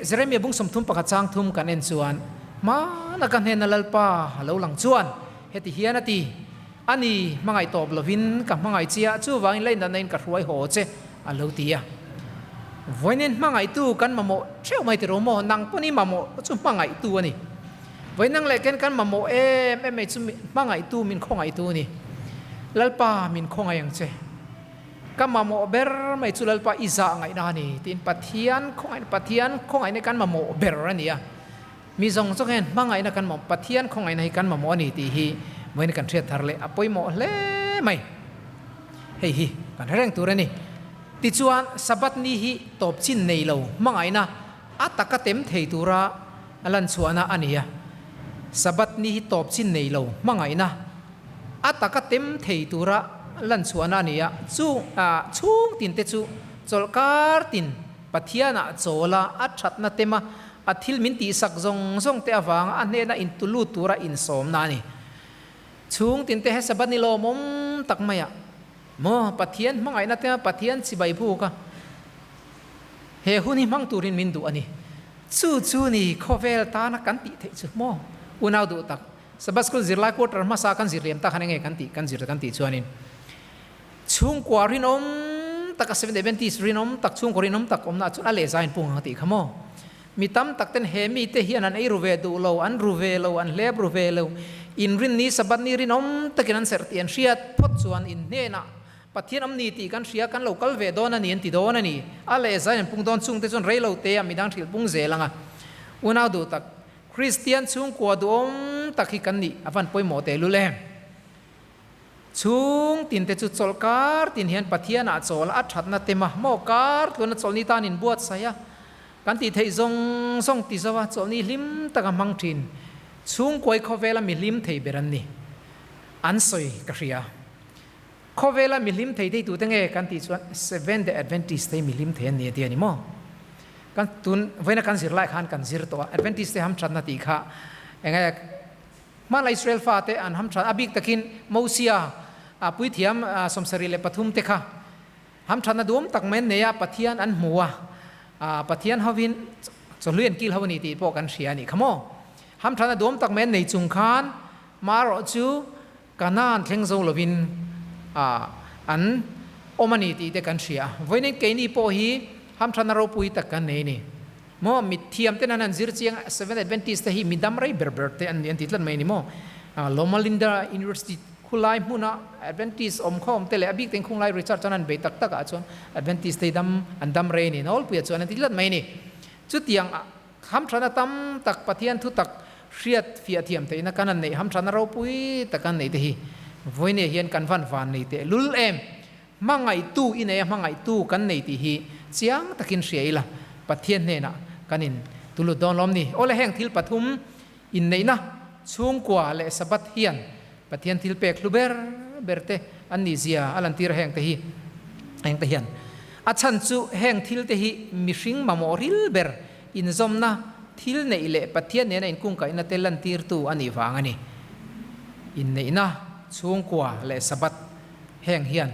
Jeremia bung 31 chang thum kan en chuan hmana ka hnena Lalpa a lo lang chuan heti hian a ti, A ni, hmangaih tawp lovin ka hmangaih che a, chuvangin lainatna in ka hruai haw che, a lo ti a. Vawiin hmangaihtu kan mamawh theuh mai tiraw maw? Nang pawh ni mamawh chu hmangaihtu a ni. Vawiin nang leh ken kan mamawh em em mai chu hmangaihtu min khawngaihtu a ni. Lalpa min khawngaih ang che. Ka mamawh ber mai chu Lalpa i zah ngaihna a ni tiin Pathian khawngaihna Pathian khawngaihna hi kan mamawh ber a ni a. Mi zawng zawng hian hmangaihna kan mamawh Pathian khawngaihna hi kan mamawh a ni tih hi Vawiin kan hriat thar leh a pawimawh hle mai. Hei hi kan hre reng tur a ni. Tichuan, Sabbath ni hi tawp chin nei lo hmangaihna a taka tem thei tura lan chhuahna a ni a. Sabbath ni hi tawp chin nei lo hmangaihna a taka tem thei tura lan chhuahna a ni a. Chung chhung tinte chu chawlhkar tin Pathianah chawla a thatna tema a thil min tihsak zawng zawng te avanga a hnena intulut tura insawmna a ni. Chhung tinte he Sabbath ni lawmawm tak maiah maw Pathian hmangaihna te Pathian chibai buk a, he hun hi hmang turin min duh a ni. Chu chu ni khawvel tana kan tih theih chu maw unau duh tak Sabbath School zirlai quarter hmasa kan zir liam tak khan enge kan tih kan zir kan tih chuanin chhungkua rinawm tak a Seventh Adventist rinawm tak chhungkua rinawm tak awmna chuan a lehzain pung ang a tih kha maw. Mi tam tak ten he mite hian an ei ru ve duh lo, an ru ve lo, an hlep ru ve lo. Inrinni, Sabbath ni rinawm takin an serh tih an hriat phawt chuan in hnenah Pathian awm ni tih kan hria, kan lo kal ve dawn a ni an ti dawn a ni. A leh zai an pung dawn chung te chuan rei lo te ah midang hrilh pung zel ang a. Unau duh tak, Kristian chhungkua duhawm tak hi kan nih a van pawimawh tehlul em? Chhung tinte chu chawlh kar tin hian Pathianah chawl a thatna tema maw kar tluan a chawlhni tan inbuatsaih a, kan tih theih zawng zawng ti zo a chawlhni hlim taka hmang thin. Chhungkuai khawvela mi hlim thei ber an ni. An sawi ka hria. Khawvela mi hlim thei thei tute nge kan tih chuan Seventh Day Adventist te hi mi hlim thei an ni a ti a ni maw? Kan tun vawiina kan zir lai khan kan zir tawh a, Adventist te hamthatna tih kha enge Hmanlai Israel fate an ham than, a bik takin Mosia puithiam 73 te kha ham thatna duam tak mai an nei a, Pathian an hmu a, Pathian hovin chawhlui an kil ho a ni tih pawh kan hria a nih kha maw. Ham thatna duam tak mai an nei chung khan marawh chu Kanaan thleng zo lovin an awm a ni tih te kan hria a. Vawiin keini pawh hi ham thatna ropui tak kan nei a ni. Maw mithiam ten an han zir chiang a, Seventh Adventist te hi mi dam rei ber ber te an ni an ti tlat mai a ni maw. Loma Linda University khulai hmuna Adventist awm khawm te leh a bik ten khunglai research an han bei tak tak ah chuan Adventist te hi dam an dam rei a ni nawlpuia chuan an ti tlat mai a ni. Chutiang hamthana tam tak Pathian thu tak hriat fiah thiam theihna kan han neih hamthana ropui tak an neih te hi vawinia hian kan van van nei teh lul em. Hmangaihtu i nei a, hmangaihtu kan nei tih hi chiang takin hria ila, Pathian hnenah kan in tulut dawn lawm ni? Awle heng thil pathum inneihna, chhungkua leh Sabbath hian Pathian thil pek hlu ber ber te an nih zia a lantir a heng te hi heng te hian a chhan chu heng thil te hi mihring mamawh ril ber inzawmna thil neih leh Pathian nena inkungkaihna te lantirtu a nih vang a ni. Inneihna, chhungkua leh Sabbath Heng hian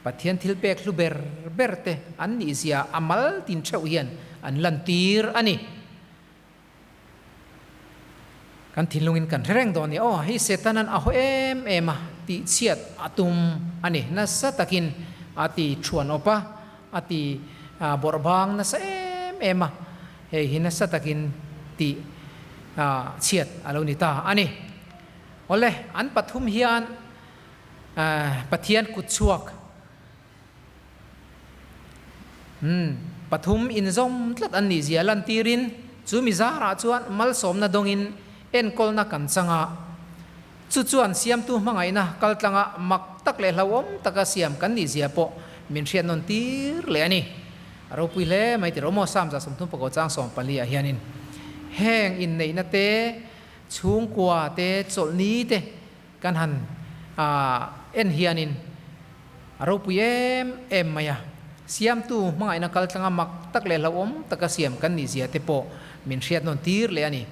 Pathian thil pek hlu ber ber te an nih zia a mal tin theuh hian an lantir a ni. Kan thinlungin kan hre reng dawn ni. Aw, hei Setanan a haw em em a, tihchhiat a tum a ni. Nasa takin a ti thuan awp a, a ti bawrhbang nasa em em a, hei hi nasa takin tih chhiat a lo ni ta a ni. Awle, an pathum hian Pathian kut chhuak pathum inzawm tlat an nih zia lantirin chu mi zarah chuan malsawmna dawngin enkawlna kan chang a. Chu chuan siamtu hmangaihna kaltlanga mak tak leh hlauhawm taka siam kan nih zia pawh min hriat nawn tir leh a ni. A ropui hle mai tih Romo Sam 34 chang 14 ah hianin heng inneihna te, chhungkua te, chawlhni te, Kan han en hianin a ropui em em mai a, siamtu hmangaihna kaltlanga mak tak leh hlauhawm taka siam kan nih zia te pawh min hriat nawn tir leh a ni.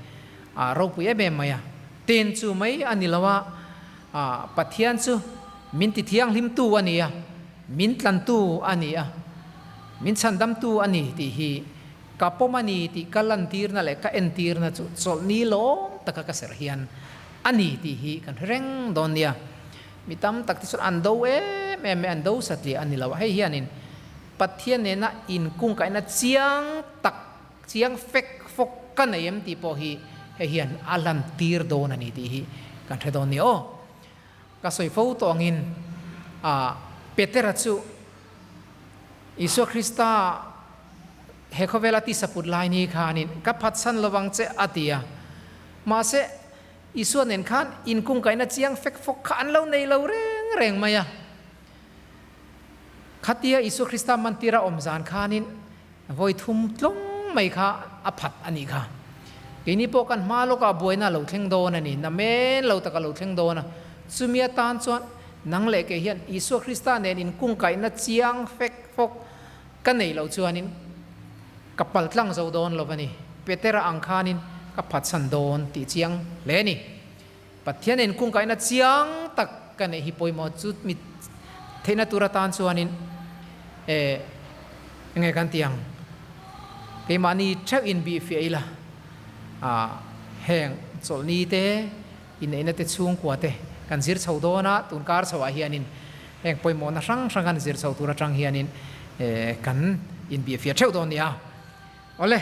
A ropui em em mai a, ten chu mai a ni lo a, Pathian chu min ti thianghlimtu a ni a, min tlantu a ni a, min chhandamtu a ni tih hi ka pawm a ni tih ka lantirna leh ka entirna chu chawlhni lawm taka ka serh hian A ni tih hi kan hre reng dawn nia. Mi tam tak te chuan an do em em mai, an do satliah a ni lo a. Hei hianin Pathian nena inkungkaihna chiang tak, chiang fek fawk ka nei em tih pawh hi hei hian a lantir dawn a ni tih hi kan hre dawn nia aw. Ka sawi fo tawh angin Petera chu Isua Krista he khawvela tisa put lai ni khanin ka phatsan lovang che a ti a. Mahse, Isua nen khan inkungkaihna chiang fek fawk kha an lo nei lo reng reng mai a. Khatia Isua Krista mantira awm zan khanin vawi thum tlawng mai kha a phat a nih kha. Keini pawh kan hma lawkah buaina a lo thleng dawn a ni, namen lo tak a lo thleng dawn a. Chumi atan chuan nang leh kei hian Isua Krista nen inkungkaihna chiang fek fawk ka nei loh chuanin ka pal tlang zo dawn lo a ni. Petera ang khanin ka phatsan dawn tih chiang hle a ni. Pathian inkungkaihna chiang tak ka neih hi pawimawh chu mi theihna tur atan chuanin eh enge kan ti ang keimahni theuh inbihfiah ila ah heng chawlhni te inneihna te chhungkua te kan zir chho dawn a tun kar chhoah hianin heng pawimawhna hrang hrang kan zir chho tur atang hianin eh kan inbihfiah theuh dawn nia. Awle.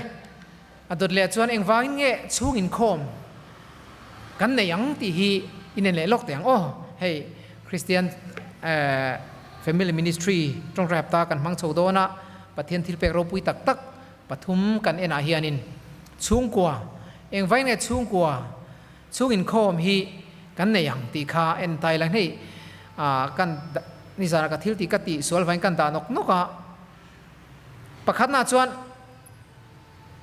A dawt leh chuan engvangin nge chhung inkhawm kan nei ang tih hi inen leh lawk teh ang aw. Hei Christian Family Ministry tawngtai hapta kan hmang chho dawn a, Pathian thilpek ropui tak tak pathum kan enah hianin chhungkua, engvangin nge chhungkua chhung inkhawm hi kan nei ang tih kha en tai la. Hei kan nizanah ka thil tih ka tih sual vangin kan dah nawk nawk a, pakhatna chuan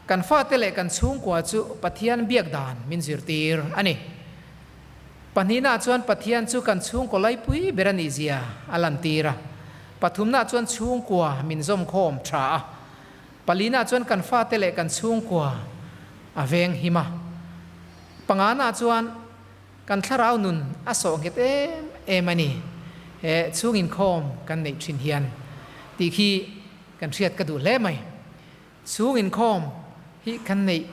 Kan fate leh kan chhungkua chu Pathian biak dan min zirtir a ni. Pahnihnaah chuan Pathian chu kan chhungkaw laipui ber a nihzia a lantir a. Pathumnaah chuan chhungkua min zawmkhawm tha a. Palinaah chuan kan fate leh kan chhungkua a veng him a. Panganaah chuan kan thlarau nun a sawh nghet em em a ni. He chhung inkhawm kan neih thin hian tih khi kan hriat ka duh hle mai. Chhung inkhawm hi kan neih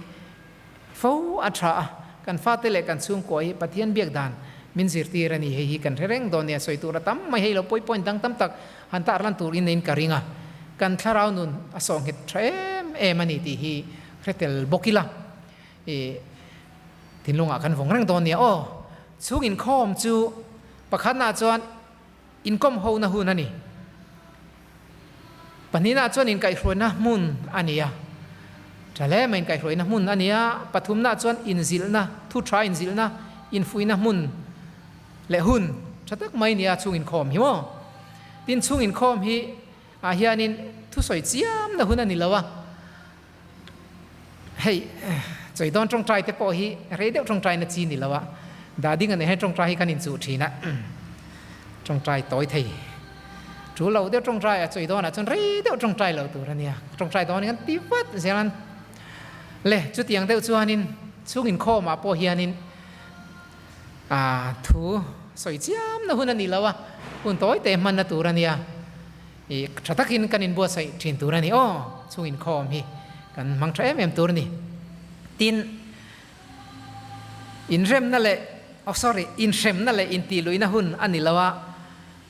fo a tha a, kan fate leh kan chhungkua hi Pathian biak dan min zirtir a ni. Hei hi kan hre reng dawn nia, sawi tur a tam mai hei lo pawi point dang tam tak han tar lan tur in ka ring a, kan thlarau nun a sawh nghet tha em em a ni tih hi hre tel bawk ila i thinlungah kan vawng reng dawn nia aw. Chhung inkhawm chu pakhatnaah chuan Inkawm hona hun a ni. Pahnihnaah chuan inkaihhruaina hmun a ni a. Tha hle mai inkaihhruaina hmun a ni a. Pathumnaah chuan inzilhna, thu tha inzilhna, infuihna hmun leh hun tha tak mai nia chhung inkhawm hi maw. Tin, chhung inkhawm hi ah hianin thusawi chiamna hun a ni lo a. Hei, chawi dawn tawngtai te pawh hi rei deuh tawngtaina chi ni lo a, dah ding a nei hian tawngtai hi kan inchuh thin a, tawngtai tawi thei. Tul lo deuh tawngtai a chawi dawnah chuan rei deuh tawngtai lo tur a nia, tawngtai dawn in kan ti vat zel an. Le, chutiang deuh chuanin chhung inkhawmah pawh hianin thu sawi chiamna hun a ni lo a, hun tawi te hmanna tur a nia. I tha takin kan inbuatsaih thin tur a ni aw, chung inkhawm hi kan hmang tha em em tur a ni. Tin, inremna leh, oh sorry, inhremna leh intihluihna hun a ni lo a,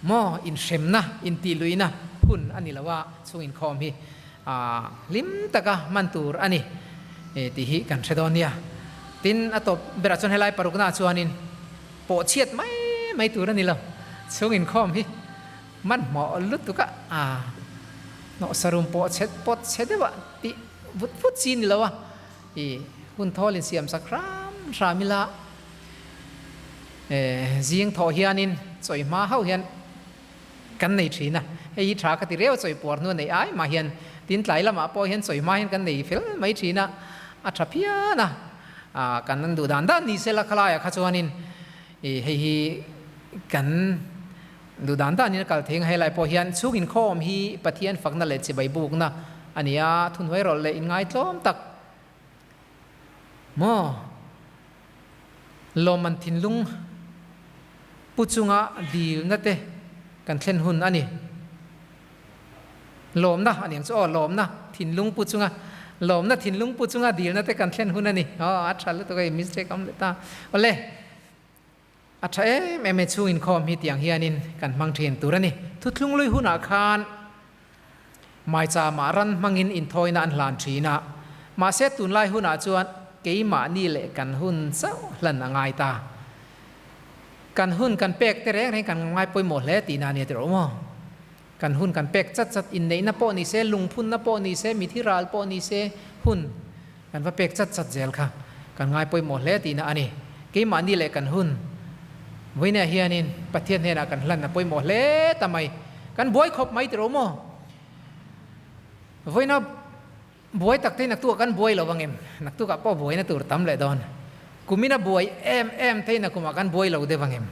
maw inhremna, intihluihna hun a ni lo a, chung inkhawm hi hlim taka hman tur a ni tih hi kan hre dawn nia. Tin, a tawp berah chuan helai paruknaah chuanin pawhchhiat mai mai tur a ni lo, chung inkhawm hi. Hmanhmawh lutuk a, a hnawh sarum pawh chhe pawt chhe deuh a tih vut vut chi ni lo a, i hun thawl in siam sak hram hram ila zing thawh hianin chawi hma hauh hian kan nei thin a, hei hi tha ka ti reu chawi puar hnu a neih ai mah hian tin tlai lamah pawh hian chawi hma hian kan nei fel mai thin a, a tha phian a, kan duh dan dan ni sela khalaiah kha chuanin hei hi kan Duh dan danin a kal thei ang helai pawh hian chhung inkhawm hi Pathian fakna leh chibai bukna a ni a, thunhuai rawlh leh inngaitlawm tak maw lawmman thinlung pu chunga dilna te kan thlen hun a ni. Lawmna a ni ang chu aw, lawmna thinlung pu chunga lawmna thinlung pu chunga dilna te kan thlen hun a ni. Aw a tha lutuk a, i mistake a awm leh ta. Awle. A tha em em e chhung inkhawm hi tiang hianin kan hmang thin tur a ni. Thuthlung lui hunah khan maichama ran hmangin inthawina an hlan thin a, mahse tunlai hunah chuan keimahni leh kan hun chauh hlan a ngai ta. Kan hun kan pek te reng reng kan ngai pawimawh hle tihna a nia tirh maw? Kan hun kan pek chat chat, inneihna pawh ni se, lungphunna pawh ni se, mithi ral pawh ni se, hun kan va pek chat chat zel kha kan ngai pawimawh hle tihna a ni. Keimahni leh kan hun vawiinah hianin Pathian hnenah kan hlan a pawimawh hle ta mai. Kan buai khawp mai tiro maw? Vawiina buai tak te naktukah kan buai lo ang em? Naktukah pawh buaina tur tam leh dawn. Kumina buai em em te nakumah kan buai lo deuh ang em?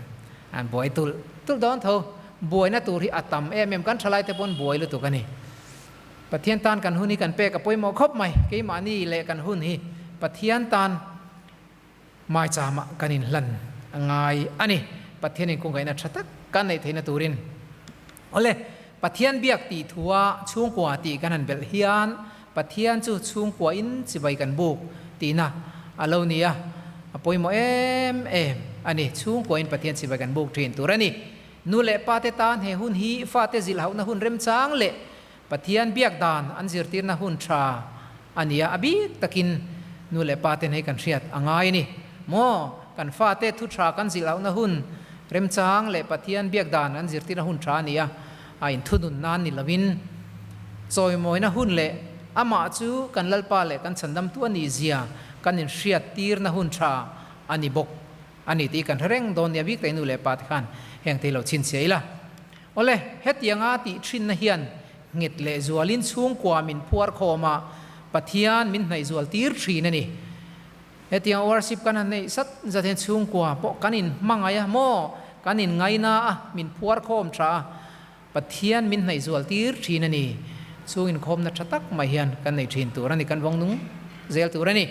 An buai tulh tulh dawn tho. Buaina tur hi a tam em em. Kan thalai te pawn buai lutuk a ni. Pathian tan kan hun hi kan pek a pawimawh khawp mai. Keimahni leh kan hun hi Pathian tan Maichama kan inhlan a ngai a ni. Pathianin kawngkaihna tha tak kan neih theihna turin. Awle, Pathian biak tih thua chhungkua tih kan han belh hian Pathian chu chhungkuain chibai kan buk tihna a lo ni a, a pawimawh em em a ni. Chhungkuain Pathian chibai kan buk thin tur a ni. Nu leh pate tan he hun hi fate zilhauhna hun remchang leh Pathian biak dan an zirtirna hun tha a ni a, a bik takin nu leh pa ten hei kan hriat a ngai a ni. Maw, kan fate thu tha kan zilh auhna hun remchang leh Pathian biak dan an zirtirna hun tha a ni a, a inthunun nan ni lovin chawimawina hun leh amah chu kan Lalpa leh kan chhandamtu a nih zia kan inhriattirna hun tha a ni bawk a ni tih kan hre reng dawn nia bik takin nu leh pa te khan heng te hi lo chhinchhiah ila. Awle, hetianga tih thinna hian nghet leh zualin chhungkua min phuar khawm a, Pathian min hnaih zual tir thin a ni. Hetianga worship kan han neih sat zat hian chhungkua pawh kan inhmangaih a maw, kan inngaina a, min phuar khawm tha a, Pathian min hnaih zual tir thin a ni. Chhung inkhawmna tha tak mai hian kan nei thin tur a ni, kan vawng nung zel tur a ni.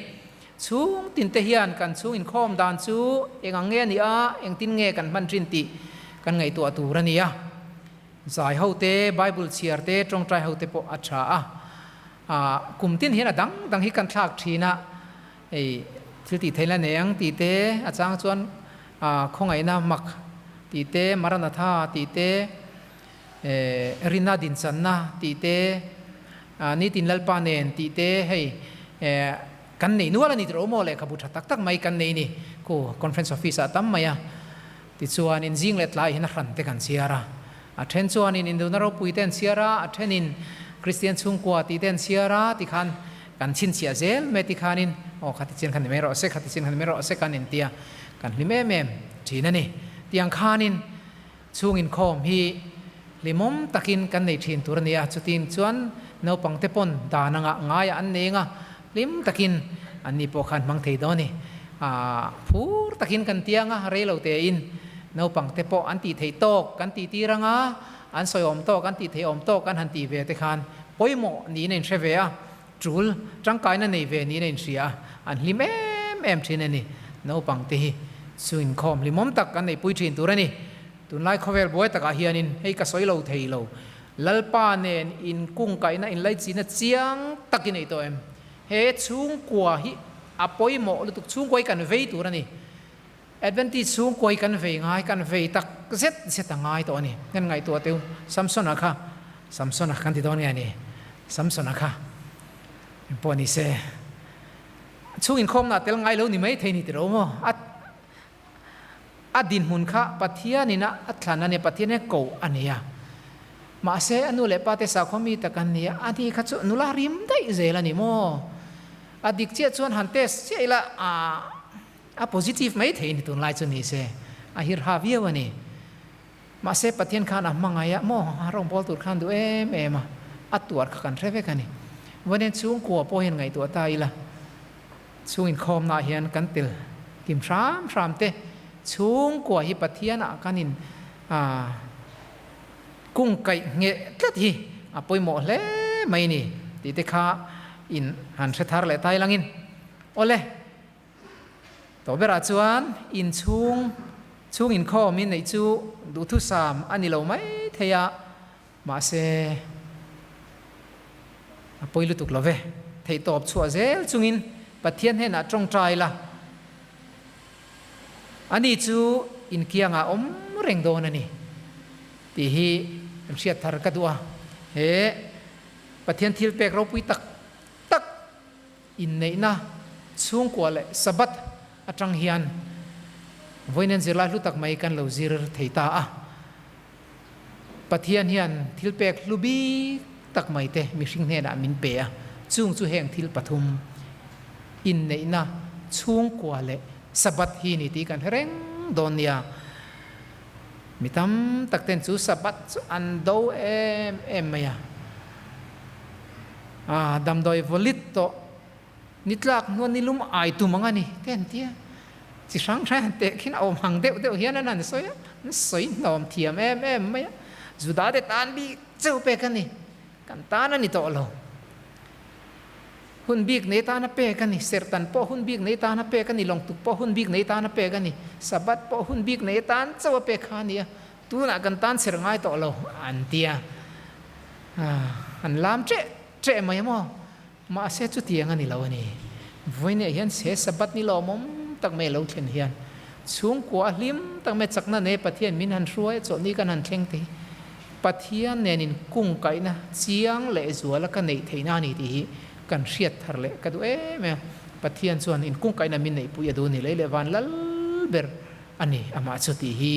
Chhung tinte hian kan chhung inkhawm dan chu eng ang nge a nih a, engtin nge kan hman thin tih kan ngaihtuah tur a ni a. Zai ho te, Bible chhiar te, tawngtai ho te pawh a tha a. Aa, kum tin hian a dang dang hi kan thlak thin a, hei thil tih theihna nei ang tih te, a chang chuan aa khawngaihna mak tih te, Maranatha tih te, Rinna dinchanna tih te, Nitin Lalpa nen tih te hei kan nei nual a ni tiro maw lehkhabu tha tak tak mai kan nei ni khu conference office ah tam mai a tichuanin zing leh tlai hian a hran te kan chhiar a a then chuanin induna ropui te an chhiar a a thenin Kristian chhungkua tih te an chhiar a tikhan kan chhinchhiah zel mai tikhanin aw khati chian khan ni mai rawh se khati chian khan ni mai rawh se kan intia kan hlim em em thin a ni tiang khanin Chhung inkhawm hi hlimawm takin kan nei thin tur a ni a, chutin chuan naupangte pawn dan anga ngaiah an nei anga hlim takin an ni pawh khan hmang thei dawn a ni. Aah phur takin kan ti anga rei lo tein naupangte pawh an tih theih tawk kan tih tir anga an sawi awm tawk an tih theih awm tawk an han tih ve te khan pawimawh niin a inhre ve a, tul tangkaina nei ve niin a inhria a, an hlim em em thin a ni. Naupangte hi chu inkhawm hlimawm tak kan neihpui thin tur a ni. Tunlai khawvel buai takah hianin hei ka sawi lo thei lo, Lalpa nen inkungkaihna inlaichina chiang tak i nei tawh em? He chhungkua hi a pawimawh lutuk, chhungkua hi kan vei tur a ni. Adventist chhungkua hi kan vei ngai, kan vei tak zet zet a ngai tawh a ni. Kan ngaihtuah teu, Samsona kha, Samsona kan ti dawn nge ni? Samsona kha engpawh ni se, chhung inkhawmna a tel ngai lo ni mai thei ni ti lo maw? A a dinhmun kha Pathianin a thlan a nia, Pathianin a koh a nia. Mahse, a nu leh pa te sakhaw mi tak an nia, a ni kha chu nula rim daih zel a ni maw? A dik chiah chuan han test chiah ila, aah. A positive mai thei ni tunlai chu ni se, a hirha viau a ni. Mahse Pathian khan a hmangaih a, maw a rawngbâwl tur khan duh em em a, a tuar kha kan hre vek a ni. Vawiin chhungkua pawh hian ngaihtuah ta ila, chhung inkhawmnaah hian kan tel kim hram hram te, chhungkua hi Pathianah kan in kungkaih ngheh tlat hi a pawimawh hle mai ni tih te kha in han hre thar leh tai langin. Awle. Tawh berah chuan inchhung chhung inkhawm in neih chu duhthusam a ni lo mai thei a, mahse a pawi lutuk lo ve. Theihtawp chhuah zel chungin Pathian hnenah tawngtai la, ani chu inkiangah awm reng dawn a ni tih hi kan hriat thar ka duh a. He Pathian thilpek ropui tak tak Inneihna chhungkua leh Sabbath atang hian vawiin zirlai hlu tak mai kan lo zir thei ta a. Pathian hian thil pek hlu bik tak mai te mihring hnenah min pe a, chung chu heng thil pathum, inneihna chhungkua leh Sabbath hi ni tih kan hre reng dawn nia. Mi tam tak ten chu Sabbath chu an do em em mai a. A damdawi vawlit tawh ni tlak hnuan ni lum ai tum ang a ni te an ti a. Chi hrang hrang han teh khin a awm hang deuh deuh hian an han sawi a, an sawi hnawm thiam em em mai a. Juda te tan bik cheu pek a ni, kan tan a ni tawh lo. Hun bik nei tana pek a ni, Serhtan pawh hun bik nei tana pek a ni, Lawngtuk pawh hun bik nei tana pek a ni, Sabbath pawh hun bik nei tan chauh a pek kha a ni a, tunah kan tan chher ngai tawh lo an ti a, an lam ṭeh ṭeh mai a maw? Mahse chutiang a ni lo a ni. Vawiinah hian se Sabbath ni lawmawm tak mai a lo thlen hian chhungkua a hlim tak mai chakna nei Pathian min han hruai a chawlhni kan han thleng te hi Pathian nen in kungkaihna chiang leh zuala ka neih theihna a ni tih hi kan hriat thar leh ka duh em em a. Pathian chuan in kungkaihna min neihpui a duh ni lei leh van lal ber a ni amah chu tih hi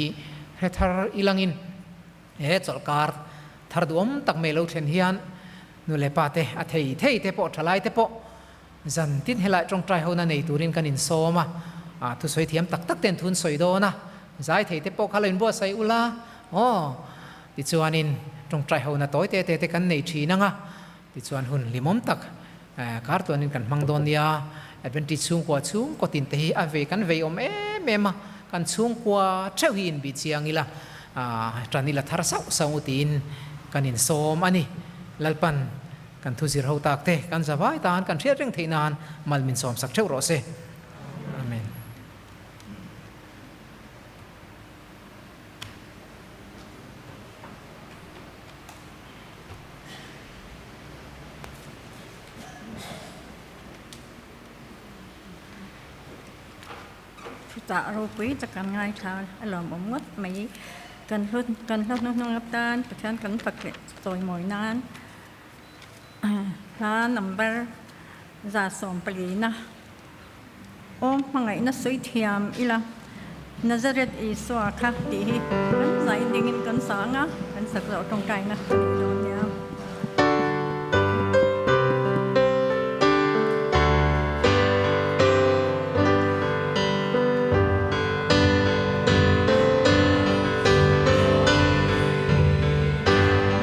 hre thar ilangin he chawlhkar thar duhawm tak mai lo thlen hian nu leh pa te a thei thei te pawh thalai te pawh zan tin helai tawngtai hona nei turin kan insawm a, thusawi thiam tak tak ten thun sawi dawn a, zai thei te pawh kha lo inbuatsaih ula aw tichuanin tawngtai hona tawi te te te kan nei thin ang a, tichuan hun hlimawm tak kar tuanin kan hmang dawn nia, Adventist chhungkua chhungkaw tin te hi a vei kan vei awm em em a, kan chhungkua theuh hi inbih chiang ila tan ila thar sauh sauh u tiin kan insawm a ni, Lalpan. Kan thu zir ho tak te kan zavai tan kan hriat reng theih nan mal min sawmsak theuh rawh se. Amen. Chutah ropui tak kan ngaithla a lawmawm ngawt mai. Kan hlut kan hla hnuhnung atan Pathian kan fak leh chawimawi nan hla number 144 Aw hmangaihna sawi thiam ila Nazareth Isua kha tih hi kan zai dingin kan sang a, kan sak zawh tawngtaina a nih dawn nia.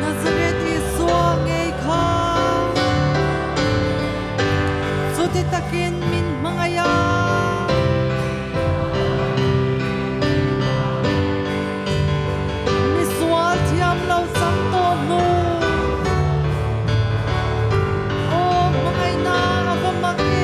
Nazareth Isua ngei kha chuti takin min hmangaih a. Misual thiam lo chang tawh hnu. Aw hmangaihna a va mak e.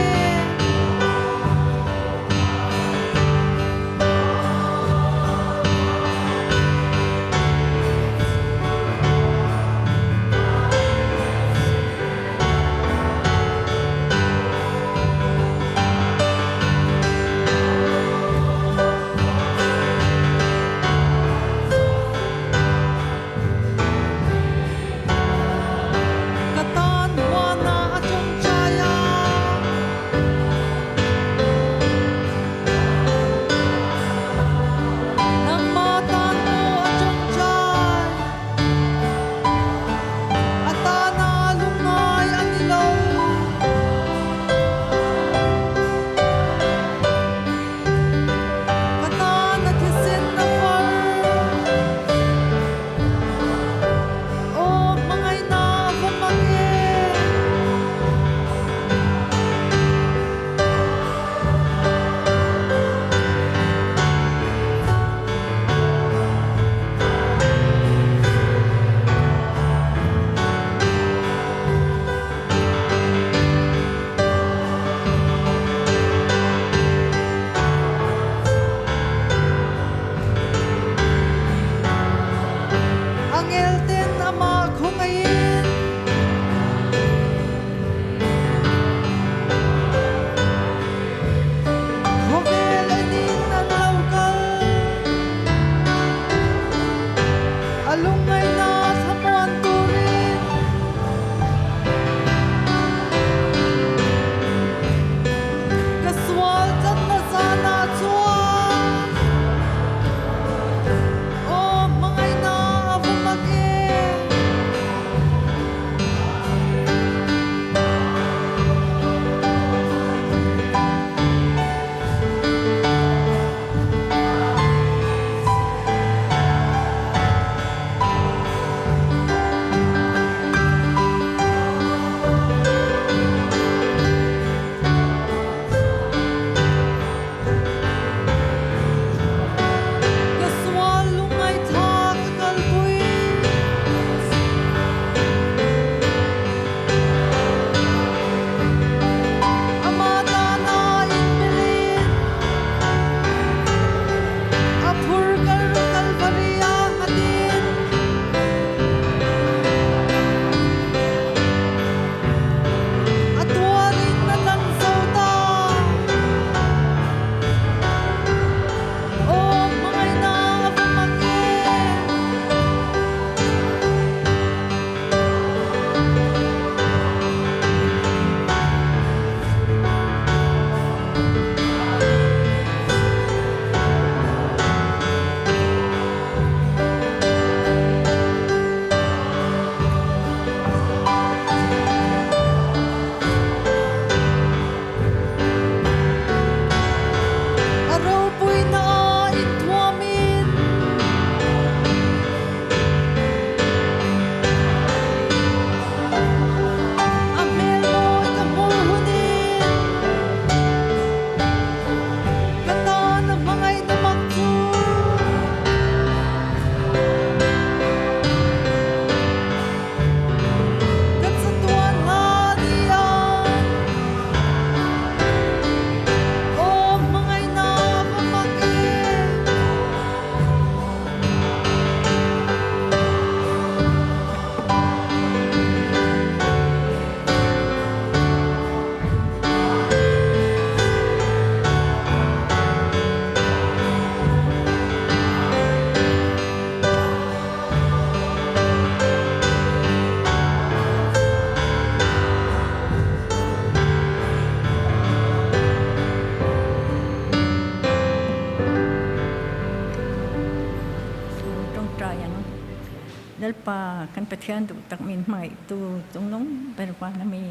Lalpa kan Pathian duh tak min hmangaihtu chungnung ber van a mi.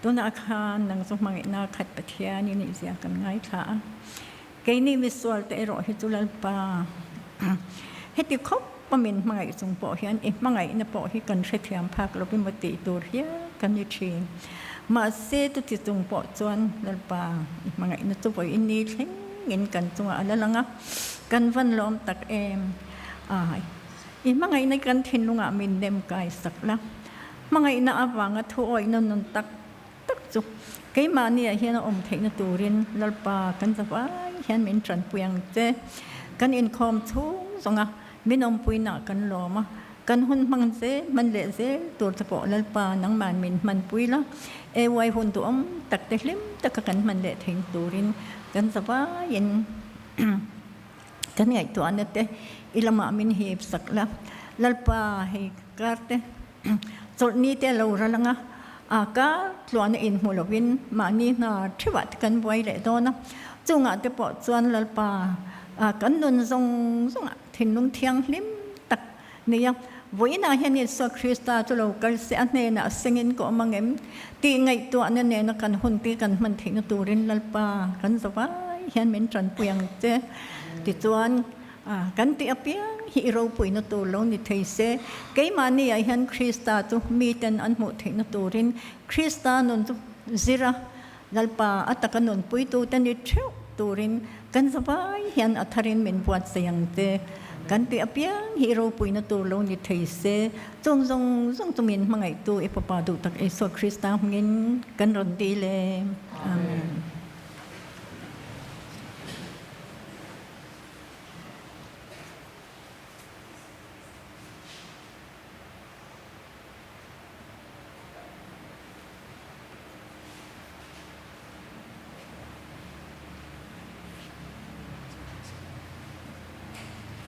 Tunah khan nang chu hmangaihna khat Pathian i nihzia kan ngaithla a. Keini misual te erawh hi chu Lalpa heti khawp a min hmangaih chung pawh hian i hmangaihna pawh hi kan hrethiam phak lo emaw tih tur hial kan ni thin. Mahse chuti chung pawh chuan Lalpa i hmangaihna chu vawiin ni thlengin kan chungah a la lang a, kan van lawm tak em. Ai, i hmangaihna kan thinlungah min nem kai sak la, hmangaihna avanga thu awihna nun tak tak chu keimahniah hian a awm theihna turin Lalpa kan zavai hian min tanpui ang che. Kan inkhawm chhung zawnga min awmpuinaah kan lawm a, kan hun hmang zel hman leh zel tur te pawh Lalpa nangman min hmanpui la, AY hun duhawm tak te hlim taka kan hman leh theihna turin kan zavaiin Kan ngaihtuahna te i lamah min hip sak la, Lalpa hei kar te chawlhni te a lo ral ang a, a kar tluahna inhmu lovin mahni hna theuhah te kan buai leh dawn a, chungah te pawh chuan Lalpa kan nun zawng zawngah thinlung thianghlim tak nei a, vawiinah hian Isua Krista chu lo kal se a hnenah sengin ka awm ang em tih ngaihtuahna nena kan hun te kan hman theihna turin Lalpa kan zavai hian min tanpui ang che. Tichuan, kan tih apiang hi i ropuina tur lo ni thei se, keimahniah hian Krista chu miten an hmuh theihna turin Krista nun chu zir a, Lalpa a taka nunpuitute ni theuh turin kan zavai hian a tharin min buatsaih ang che. Kan tih apiang hi i ropuina tur lo ni thei se, chung zawng zawng chu min hmangaihtu i Fapa duh tak Isua Krista hmingin kan rawn dil e. Amen.